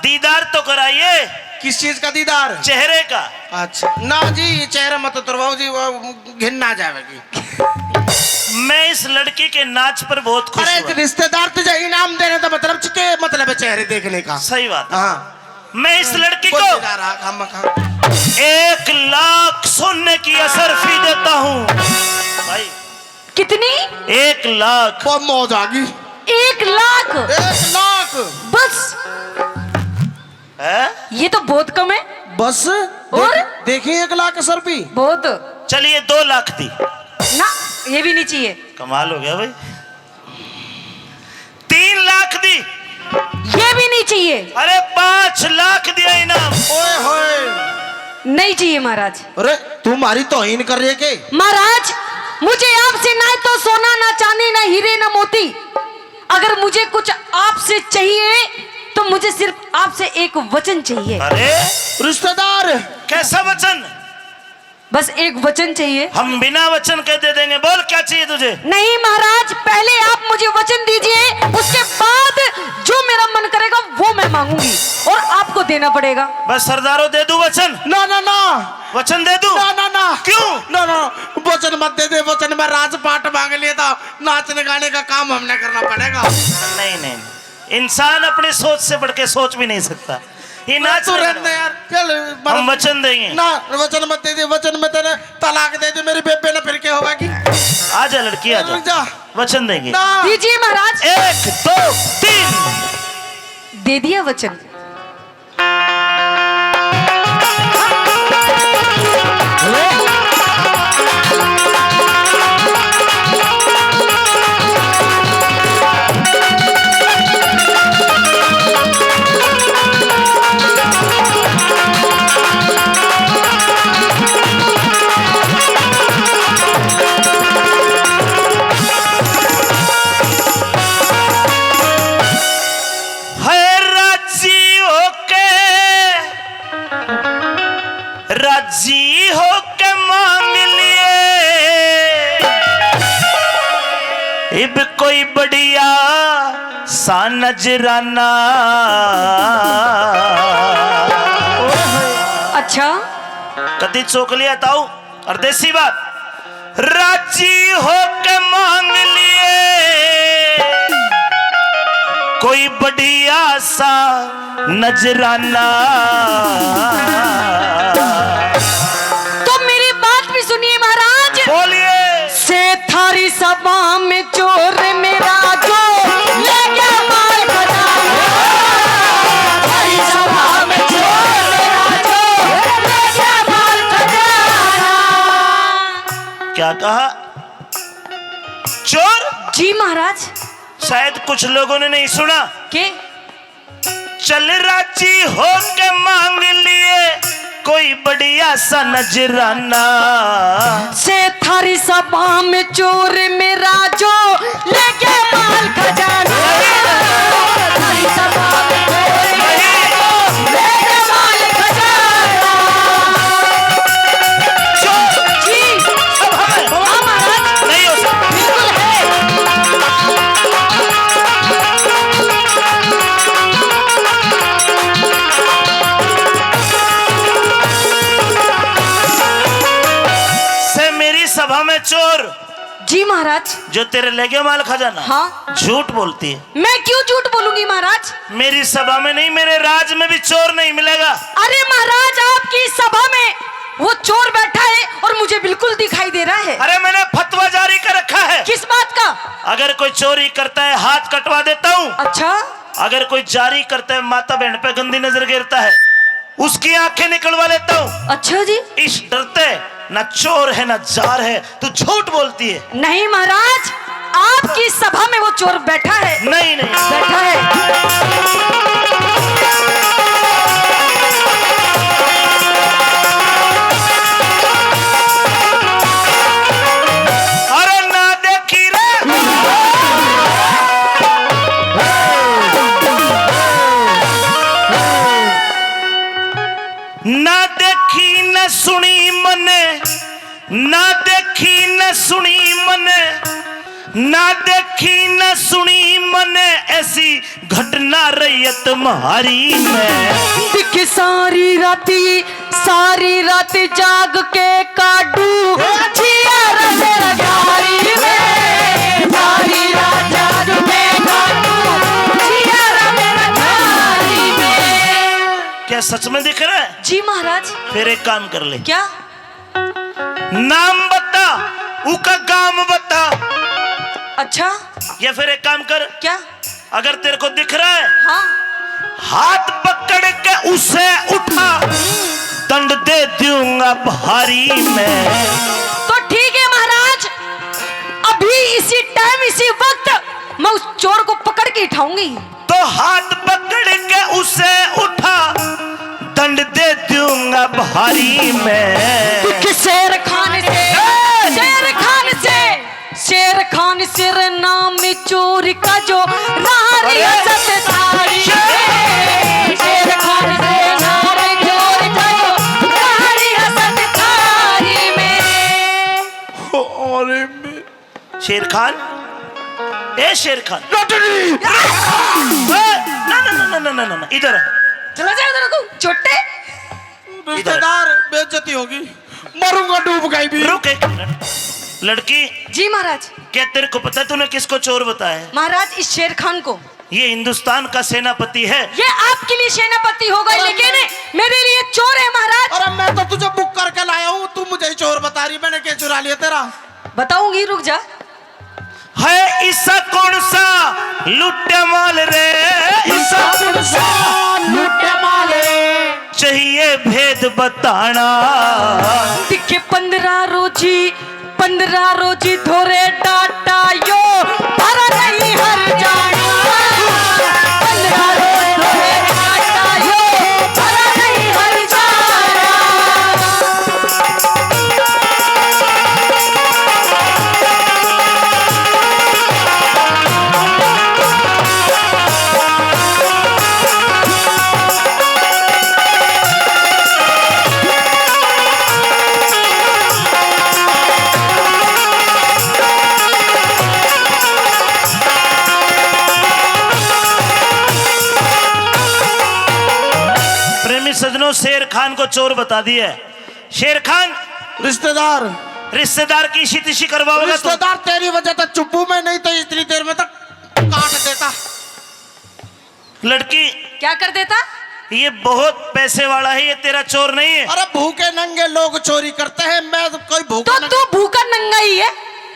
दीदार तो कराइए। किस चीज का दीदार? चेहरे का। अच्छा, ना जी, ये चेहरा मत उतरवाओ जी, वो घिन आ जाएगी। मैं इस लड़की के नाच पर बहुत खुश अरे, हुआ। रिश्तेदार तुझे इनाम देने का मतलब च-, के मतलब है चेहरे देखने का? सही बात है। हाँ। मैं इस लड़की को बोलते जा रहा, खामखा। एक लाख सोने की असरफी देता हूँ। भाई। कितनी? एक लाख। बहुत मौज आ गई। एक लाख? एक लाख। बस। है? ये तो बहुत कम है। बस। और? देख-, देखिए, एक लाख असरफी। बहुत। चलिए, दो लाख दी। ना, ये भी नहीं चाहिए। कमाल हो गया भाई। तीन लाख दी। ये भी नहीं चाहिए। अरे, पाँच लाख दिया इनाम। ओए होए। नहीं चाहिए महाराज। अरे, तू हमारी तौहीन कर रही है के? महाराज, मुझे आपसे ना तो सोना, ना चांदी, ना हीरे, ना मोती। अगर मुझे कुछ आपसे चाहिए तो मुझे सिर्फ आपसे एक वचन चाहिए। अरे, रिश्तेदार। कैसा वचन? बस एक वचन चाहिए। हम बिना वचन के दे देंगे। बोल, क्या चाहिए तुझे? नहीं महाराज, पहले आप मुझे वचन दीजिए, उसके बाद जो मेरा मन करेगा वो मैं मांगूंगी और आपको देना पड़ेगा। बस सरदारों, दे दूं वचन? ना, ना, ना। वचन दे दूं? ना, ना, ना। क्यों? ना, ना, वचन मत दे दे। वचन में राजपाट मांग लिया था, नाचने गाने का काम हमने करना पड़ेगा। नहीं, नहीं, नहीं। इंसान अपनी सोच से बढ़ के सोच भी नहीं सकता। ये ना तू चल रहने यार, चल, हम वचन देंगे। ना, वचन मत दे दे, वचन में तेरे तलाक दे दे, मेरी बेबे ने फिर क्या होगा कि? आजा लड़की, आजा। रुक जा। वचन देंगे। ना। दीजिए महाराज। एक, दो, तीन। दे दिया वचन। है राजी होके, राजी होके मांग लिए इब कोई बढ़िया सा नजराना। अच्छा। कदी चोक लिया ताऊ? और देसी बात, राजी होके मांग लिए कोई बढ़िया सा नजराना। तो मेरी बात भी सुनिए महाराज। बोलिए। से थारी सभा में चोर मेरा जो ले गया माल खजाना। थारी सभा में चोर मेरा जो ले गया माल खजाना। क्या कहा? जो आज शायद कुछ लोगों ने नहीं सुना। के? चल राजी हो के मांग लिए कोई बढ़िया सा नजराना। से थारी सभा में चोर मेरा जो लेके माल खजाना। थारी सभा में चोर मेरा जो लेके माल खजाना। चोर। जी। अब हम हाँ महाराज। नहीं हो सकता। बिल्कुल है। से मेरी सभा में चोर। जी महाराज। जो तेरे ले गया माल खजाना। हाँ। झूठ बोलती है। मैं क्यों झूठ बोलूंगी महाराज? मेरी सभा में नहीं, मेरे राज में भी चोर नहीं मिलेगा। अरे महाराज, आपकी सभा में वो चोर बैठा है और मुझे बिल्कुल दिखाई दे रहा है। अरे, मैंने फतवा जारी कर रखा है। किस बात का? अगर कोई चोरी करता है, हाथ कटवा देता हूँ। अच्छा। अगर कोई जारी करता है, माता बहन पे गंदी नजर गिरता है, उसकी आंखें निकलवा लेता हूँ। अच्छा जी। इस डरते ना चोर है ना जार है, तू झूठ बोलती है। नहीं महाराज, आपकी सभा में वो चोर बैठा है। नहीं, नहीं। बैठा है। अरे ना देखी रे। ना देखी न सुनी मने, ना देखी न सुनी मने, ना देखी न सुनी मने ऐसी घटना रैयत म्हारी में। दिख सारी राती, सारी रात जाग के काटू जिया रे मेरा घारी में। सारी रात जाग के काटू जिया रे मेरा घारी में। क्या सच में दिख रहा है? जी महाराज। फिर एक काम कर ले। क्या? नाम बता, उका गाम बता। अच्छा। या फिर एक काम कर। क्या? अगर तेरे को दिख रहा है, हाँ। हाथ पकड़ के उसे उठा, दंड दे दूंगा भारी मैं। तो ठीक है महाराज, अभी इसी टाइम, इसी वक्त मैं उस चोर को पकड़ के उठाऊंगी। तो हाथ पकड़ के उसे उठा, दंड दे दूंगा भारी मैं। शेर खान से, ए! शेर खान से, शेर खान सिर नाम चोर का जो रारी अरे! हसत थारी में। शेर खान से नाम चोर का जो रारी हसत थारी में। अरे में। शेर खान, ए शेर खान। लटनी। ए, ना, ना, ना, इधर आ। चला जा उधर को, छोटे। रिश्तेदार, बेइज्जती होगी, मरूंगा डूब गई भी। रुक एक मिनट। लड़की। जी महाराज। क्या तेरे को पता है तूने किसको चोर बताया है? महाराज, इस शेर खान को। ये हिंदुस्तान का सेनापति है। ये आपके लिए सेनापति होगा, अरे लेकिन मैं मेरे लिए चोर है महाराज। अरे मैं तो तुझे बुक करके लाया हूँ, तू मुझे ही चोर बता रही, मैंने क्या चुरा लिया तेरा? बताऊंगी, रुक जा। है ईसा कौन सा लुट्टे माल रे, ईसा कौन सा लुट्टे माल रे, चाहिए भेद बताना। दिखे पन्द्रह रोजी, पन्द्रह रोजी धोरे डाटा यो, थारा नहीं हर जाना। पन्द्रह रोजी धोरे डाटा यो, थारा नहीं हर जाना। प्रेमी सजनों, शेर खान को चोर बता दिया है। शेर खान। रिश्तेदार। रिश्तेदार की इसी तिशी करवाओगा तुम? रिश्तेदार, तेरी वजह तो चुप हूं मैं, नहीं तो इतनी देर में तो काट देता। लड़की। क्या कर देता? ये बहुत पैसे वाला है, ये तेरा चोर नहीं है। अरे भूखे नंगे लोग चोरी करते हैं, मैं तो कोई भूखा तो नंगा तू भूखा नंगा ही है।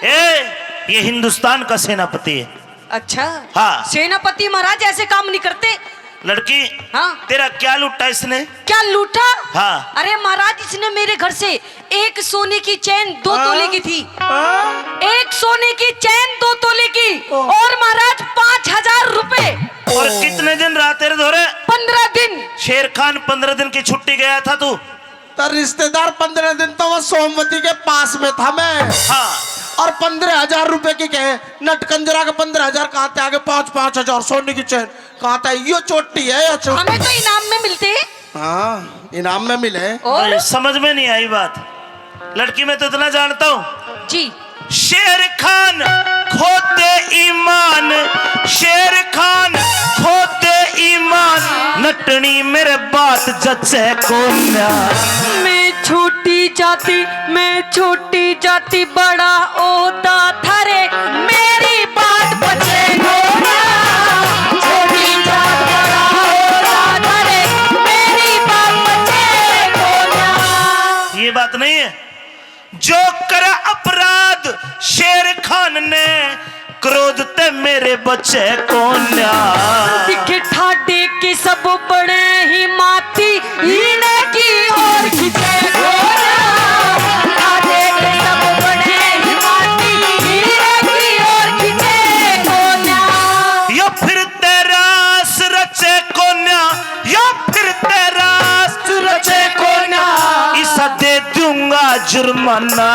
ए, ये हिंदुस्तान का सेनापति है। अच्छा। हाँ। सेनापति महाराज ऐसे काम नहीं करते। लड़की, हाँ। तेरा क्या लूटा इसने? क्या लूटा? हाँ। अरे महाराज, इसने मेरे घर से एक सोने की चेन दो हाँ? तोले की थी, हाँ? एक सोने की चेन दो तोले की, ओह। और महाराज, पाँच हजार रुपए। और कितने दिन रहा तेरे धोरे? पन्द्रह दिन। शेर खान, पन्द्रह दिन की छुट्टी गया था तू? तो रिश्तेदार, पन्द्रह दिन तो वो सोमवती के पास में था मैं। हाँ। और पन्द्रह हजार रुपए की कहे, नटकंजरा के पन्द्रह हजार कहाँ ते आ गए? पाँच, पाँच हजार सोने की चेन कहाँ ते? यो चोटी है, यो चोटी। हमें तो इनाम में मिलते हैं। हाँ, इनाम में मिले। और? भाई, समझ में नहीं आई बात। लड़की, मैं तो इतना जानता हूँ जी। शेर खान खोते ईमान, शेर खान खोते ईमान, नटनी मेरे बात जचे कोन्या। मैं छोटी जाति, मैं छोटी जाति, बड़ा ओहदा थारे, मेरी बात बचे कोन्या। छोटी जात, बड़ा ओहदा थारे, मेरी बात बचे कोन्या। ये बात नहीं है। जो करा अपराध शेर खान ने, क्रोध ते मेरे बचे कोन्या। दिखे ठाडे के सब बने ही माती, इन्हें की ओर खींचे कोन्या। ठाडे के सब बने ही माती, इन्हें की ओर खींचे कोन्या। यो फिर ते रास रचे कोन्या, यो फिर ते रास रचे कोन्या। इसा दे दूंगा जुर्माना।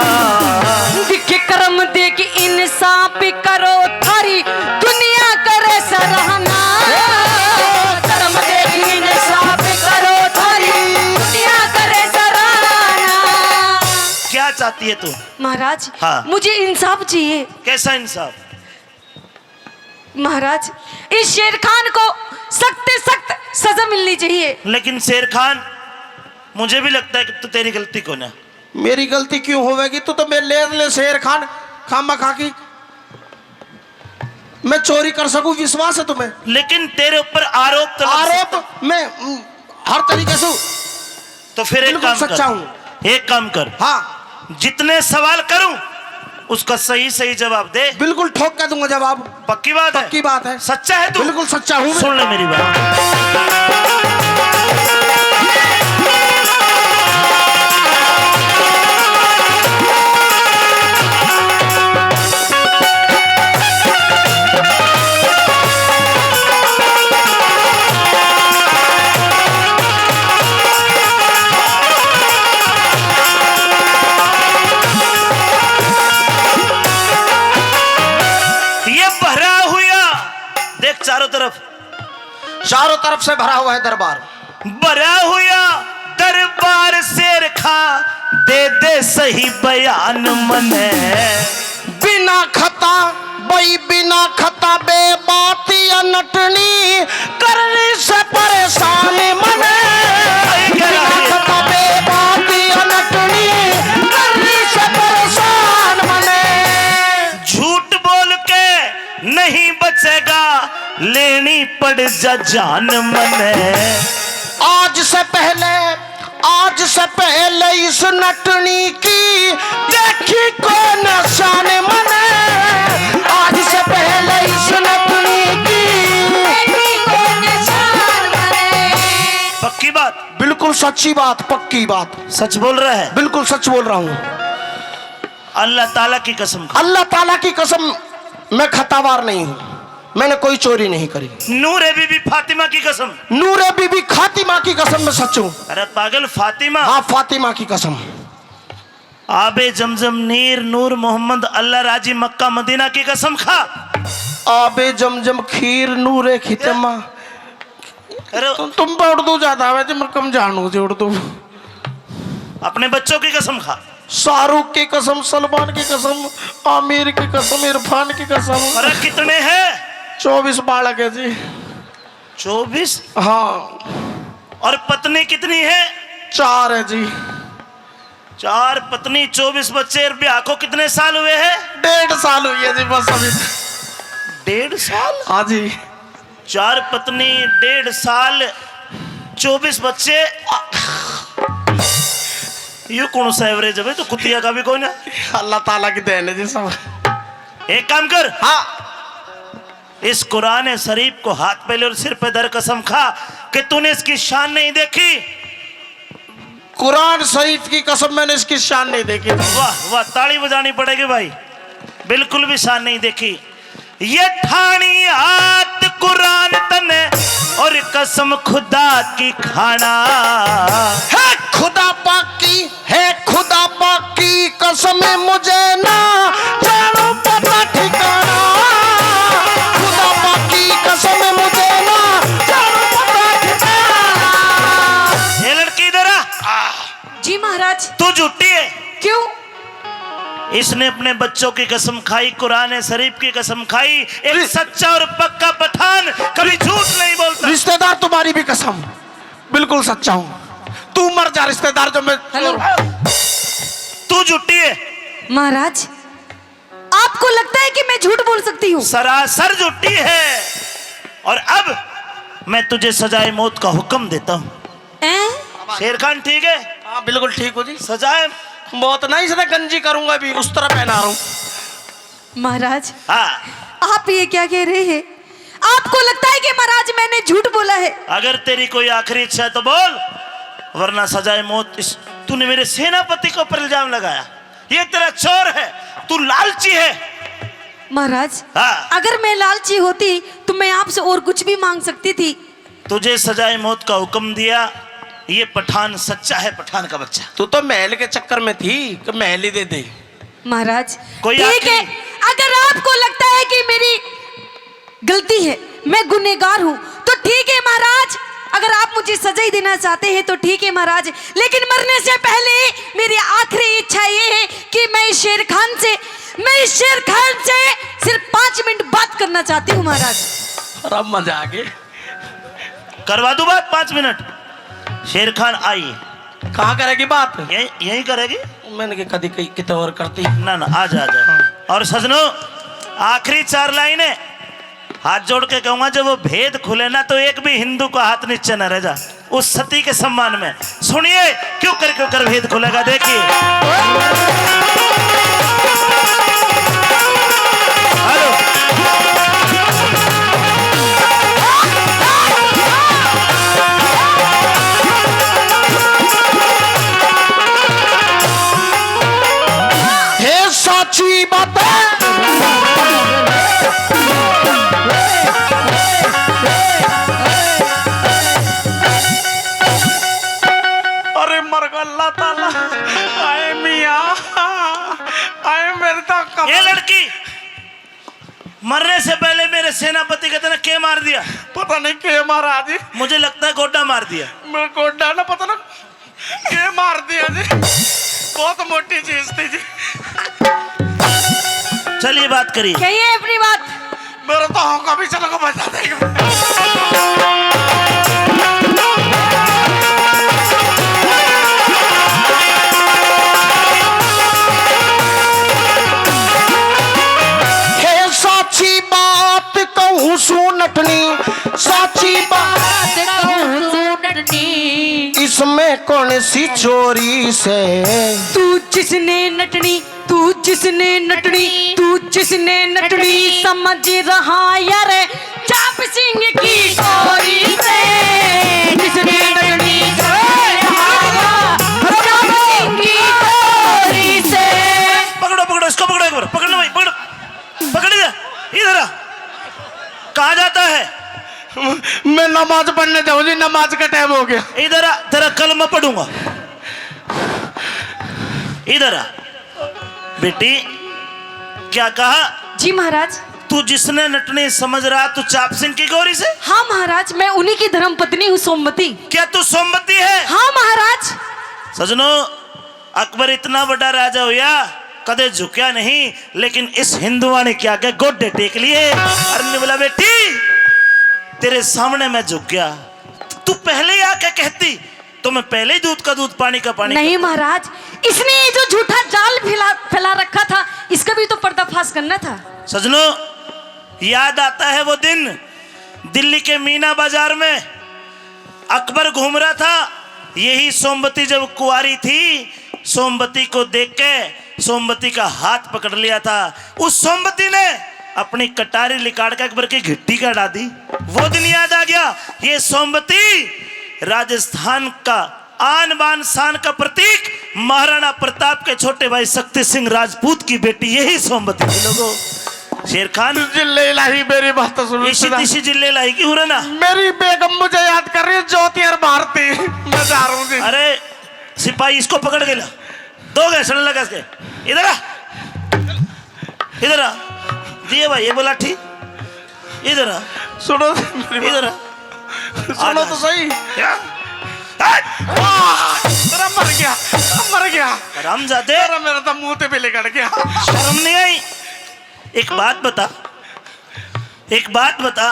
दिखे कर्म देख इंसाफ करो थारी, दुनिया करे सराहना। कर्म देख इंसाफ करो थारी, दुनिया करे सराहना। क्या चाहती है तू? महाराज, हाँ। मुझे इंसाफ चाहिए। कैसा इंसाफ? महाराज, इस शेर खान को सख्त से सख्त सजा मिलनी चाहिए। लेकिन शेर खान, मुझे भी लगता है कि तू, तेरी गलती कोन्या। मेरी गलती क्यों होवेगी? तू तो मेरे ले, ले शेर खान, खामा खा की। मैं चोरी कर सकूं, विश्वास है तुम्हें? लेकिन तेरे ऊपर आरोप तो लग आरोप सकता। मैं, हम्म, हर तरीके से तो फिर एक बिल्कुल काम सच्चा कर। हूँ। एक काम कर। हाँ। जितने सवाल करूं, उसका सही सही जवाब दे। बिल्कुल ठोक के दूंगा जवाब। पक्की बात है? पक्की बात है। सच्चा है तू? बिल्कुल सच्चा हूँ मैं। सुन ले मेरी बात। ये भरा हुआ, देख चारों तरफ, चारों तरफ से भरा हुआ है दरबार। भरा हुआ दरबार शेर खा, दे दे सही बयान मने। बिना खता, बई बिना खता, बेबात या नटनी, कर रही से परेशान मने। बिना खता, बेबात या नटनी, कर रही से परेशान मने। झूठ बोल के नहीं बचेगा, लेनी पड़ जा जान मने। आज से पहले, आज से पहले इस नटनी की देखी कौन शान मने। आज से पहले इस नटनी की देखी कौन शान मने। पक्की बात? बिल्कुल सच्ची बात, पक्की बात। सच बोल रहा है? बिल्कुल सच बोल रहा हूँ। अल्लाह ताला की कसम खा। अल्लाह ताला की कसम, मैं खतावार नहीं हूँ, मैंने कोई चोरी नहीं करी। नूरे बीबी फातिमा की कसम। नूरे बीबी खातिमा की कसम, मैं सच हूँ। अरे पागल, फातिमा। हाँ, फातिमा की कसम। आबे जमजम नीर नूर मोहम्मद अल्लाह राजी मक्का मदीना की कसम खा। आबे जमजम खीर नूरे खितमा। अरे तुम, तुम पे उर्दू ज्यादा आवे जी, मैं कम जानू जी उर्दू। अपने बच्चों की कसम खा। शाहरुख की कसम, सलमान की कसम, आमिर की कसम, इरफान की कसम। अरे कितने हैं? चौबीस बालक है जी। चौबीस? हाँ। और पत्नी कितनी है? चार है जी। चार पत्नी, चौबीस बच्चे। और ब्याह को कितने साल हुए हैं? डेढ़ साल हुई है जी बस अभी। डेढ़ साल? हाँ जी। चार पत्नी, डेढ़ साल, चौबीस बच्चे। यू कौन सा एवरेज है भाई? तो कुतिया का भी कोई ना। अल्लाह ताला की देन है जी सब। एक काम कर। हाँ। इस कुरान शरीफ को हाथ पे ले और सिर पे धर कसम खा कि तूने इसकी शान नहीं देखी। कुरान शरीफ की कसम, मैंने इसकी शान नहीं देखी। वाह, वाह, ताली बजानी पड़ेगी भाई। बिल्कुल भी शान नहीं देखी। ये ठानी हाथ कुरान तने और कसम खुदा की खाना। है खुदा पाक की, है खुदा पाक की कसम, मुझे ना जानू पता ठिकाना। खुदा पाक की कसम, मुझे ना जानू पता ठिकाना। ये लड़की इधर आ। जी महाराज। तू झूठी है। क्यों? इसने अपने बच्चों की कसम खाई, कुरान शरीफ की कसम खाई। एक सच्चा और पक्का पठान कभी झूठ नहीं बोलता। रिश्तेदार, तुम्हारी भी कसम, बिल्कुल सच्चा हूँ। तू मर जा रिश्तेदार, जो मैं हेलो। तू झूठी है। महाराज, आपको लगता है कि मैं झूठ बोल सकती हूँ? सरासर झूठी है। और अब मैं तुझे सजाए मौत का हुक्म देता हूँ। हैं? शेर खान ठीक है? हाँ, बिल्कुल ठीक हो जी। सजाए मौत ना, इसने गंजी करूंगा अभी, उस तरह पहना रहा हूँ। महाराज, हाँ। आप ये क्या कह रहे हैं? आपको लगता है कि महाराज मैंने झूठ बोला है? अगर तेरी कोई आखिरी इच्छा है तो बोल, वरना सजाए मौत। इस, तूने मेरे सेनापति के ऊपर इल्जाम लगाया, ये तेरा चोर है, तू लालची है। महाराज, हाँ। अगर मैं लालची होती तो मैं आपसे और कुछ भी मांग सकती थी। तुझे सजाए मौत का हुक्म दिया, ये पठान सच्चा है, पठान का बच्चा। तू तो महल के चक्कर में थी कि महल ही दे दे। महाराज, कोई ठीक है, अगर आपको लगता है कि मेरी गलती है, मैं गुनहगार हूँ, तो ठीक है महाराज, अगर आप मुझे सजा ही देना चाहते हैं तो ठीक है महाराज, लेकिन मरने से पहले मेरी आखिरी इच्छा ये है कि मैं इस शेर खान से, मैं इस शेर खान से सिर्फ पाँच मिनट बात करना चाहती हूँ महाराज। अरे मजा आ गया। करवा दूं बात पाँच मिनट? शेर खान आई। कहाँ करेगी बात? यहीं, यहीं करेगी। मैंने कहा कभी कहीं कितने और करती। ना, ना, आ जा, आ जा। हाँ। और सजनों, आखिरी चार लाइनें हाथ जोड़ के कहूंगा, जब वो भेद खुले ना, तो एक भी हिंदू का हाथ नीचे न रह जा। उस सती के सम्मान में सुनिए, क्यों कर, क्यों कर भेद खुलेगा। देखिए, हेलो। हे साची बात है। अरे मर गया अल्लाह ताला। आए मियाँ, आए मेरे तक। ये लड़की मरने से पहले मेरे सेनापति के तने के मार दिया? पता नहीं के मारा जी। मुझे लगता है गोड्डा मार दिया। मैं गोड्डा ना, पता ना के मार दिया जी। बहुत मोटी चीज थी जी। चलिए बात करिए। कहिए अपनी बात। मेरा तो होगा भी चलो को बचा देगा। हे साची बात कहूँ सू नटनी, साची बात बात कहूँ सू नटनी। इसमें कौन सी चोरी से? तू जिसने नटनी, तू जिसने नटनी, तू जिसने नटनी समझ रहा यार, चाप सिंह की गोरी से। जिसने नटनी समझ रहा यार, चाप सिंह की गोरी से। पकड़ो, पकड़ो, इसको पकड़ो एक बार, पकड़ लो भाई, पकड़ो, पकड़ लिया, इधर आ। कहाँ जाता है? मैं नमाज पढ़ने जाऊँ जी, नमाज का टाइम हो गया। इधर आ, तेरा कलमा पढ़ूंगा। इधर आ बेटी, क्या कहा? जी महाराज। तू जिसने नटनी समझ रहा, तू चाप सिंह की गोरी से? हाँ महाराज, मैं उन्हीं की धर्म पत्नी हूँ, सोमवती। क्या तू सोमवती है? हाँ महाराज। सजनों, अकबर इतना बड़ा राजा होया, कदे झुकया नहीं, लेकिन इस हिंदुआनी के आगे गोडे टेक लिए। अरे निबला बेटी, तेरे सामने मैं झुक गया, तू पहले ही आके कहती तो मैं पहले ही दूध का दूध, पानी का पानी नहीं करता। महाराज, इसने ये जो झूठा जाल फैला, फैला रखा था, इसका भी तो पर्दाफाश करना था। सजनों, याद आता है वो दिन, दिल्ली के मीना बाजार में अकबर घूम रहा था। यही सोमवती जब कुंवारी थी, सोमवती को देख के सोमवती का हाथ पकड़ लिया था। उस सोमवती ने अपनी कटारी लिकाड़ के अकबर की घिट्टी का अड़ा दी। वो दिन याद आ गया। ये सोमवती राजस्थान का आन बान शान का प्रतीक, महाराणा प्रताप के छोटे भाई शक्ति सिंह राजपूत की बेटी यही सोमवती थी लोगों। शेर खान, जिल्ले इलाही मेरी बात तो सुनो इसी सदा। तिसी जिल्ले इलाही की हो रहा ना। मेरी बेगम मुझे याद कर रही है, ज्योति और भारती। मैं जा रहा हूँ जी। अरे सिपाही, इसको पकड़ के ला। दो घैसण लगा इसके। इधर आ, इधर आ। दिए भाई, ये बोला ठीक। इधर आ। सुनो मेरी बात। इधर आ। सुनो तो सही। क्या? हट! वाह! तेरा मर गया, मर गया। हरामजादे। तेरा मेरा तो मुंह ते भी लिकड़ गया। शर्म नहीं आई? एक बात बता, एक बात बता।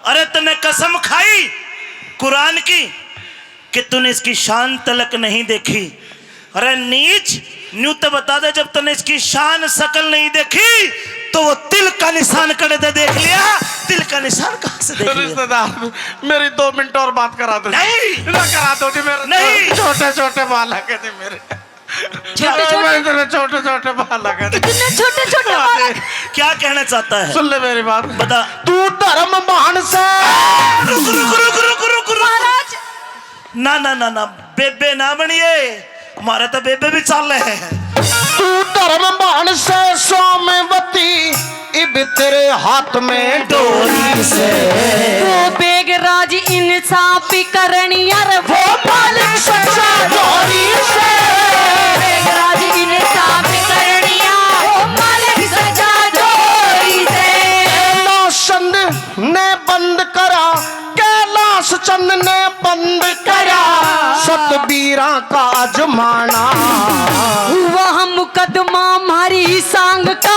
अरे तन्ने कसम खाई कुरान की कि तूने इसकी शान तलक नहीं देखी। अरे नीच, न्यू तो बता दे, जब तूने इसकी शान शकल नहीं देखी तो वो तिल का निशान कड़े ते देख लिया। तिल का निशान कहाँ से देख लिया? रिश्तेदार, मेरी दो मिनट और बात करा दो। नहीं। ना करा दो जी, मेरे नहीं। छोटे छोटे बालक है जी मेरे। छोटे छोटे, छोटे छोटे बालक है। इतने छोटे छोटे बालक। क्या कहना चाहता है? सुन ले मेरी बात। बता। तू धर्म महान से। रुक, रुक, रुक, रुक, रुक, रुक। महाराज। ना, ना, ना, ना, बेबे ना बनिए, हमारे तो बेबे भी चाले है। तू धर्म महान से सोमवती, इब तेरे हाथ में डोरी से। वो बेगराज इंसाफ करनी यार, वो मालिक सजा डोरी से। बेगराज इंसाफ करनी यार, वो मालिक सजा डोरी से। कैलाश चंद ने बंद करा, कैलाश चंद ने बंद करा सतबीरा का अजमाना। हुआ मुकदमा मारी सांग का,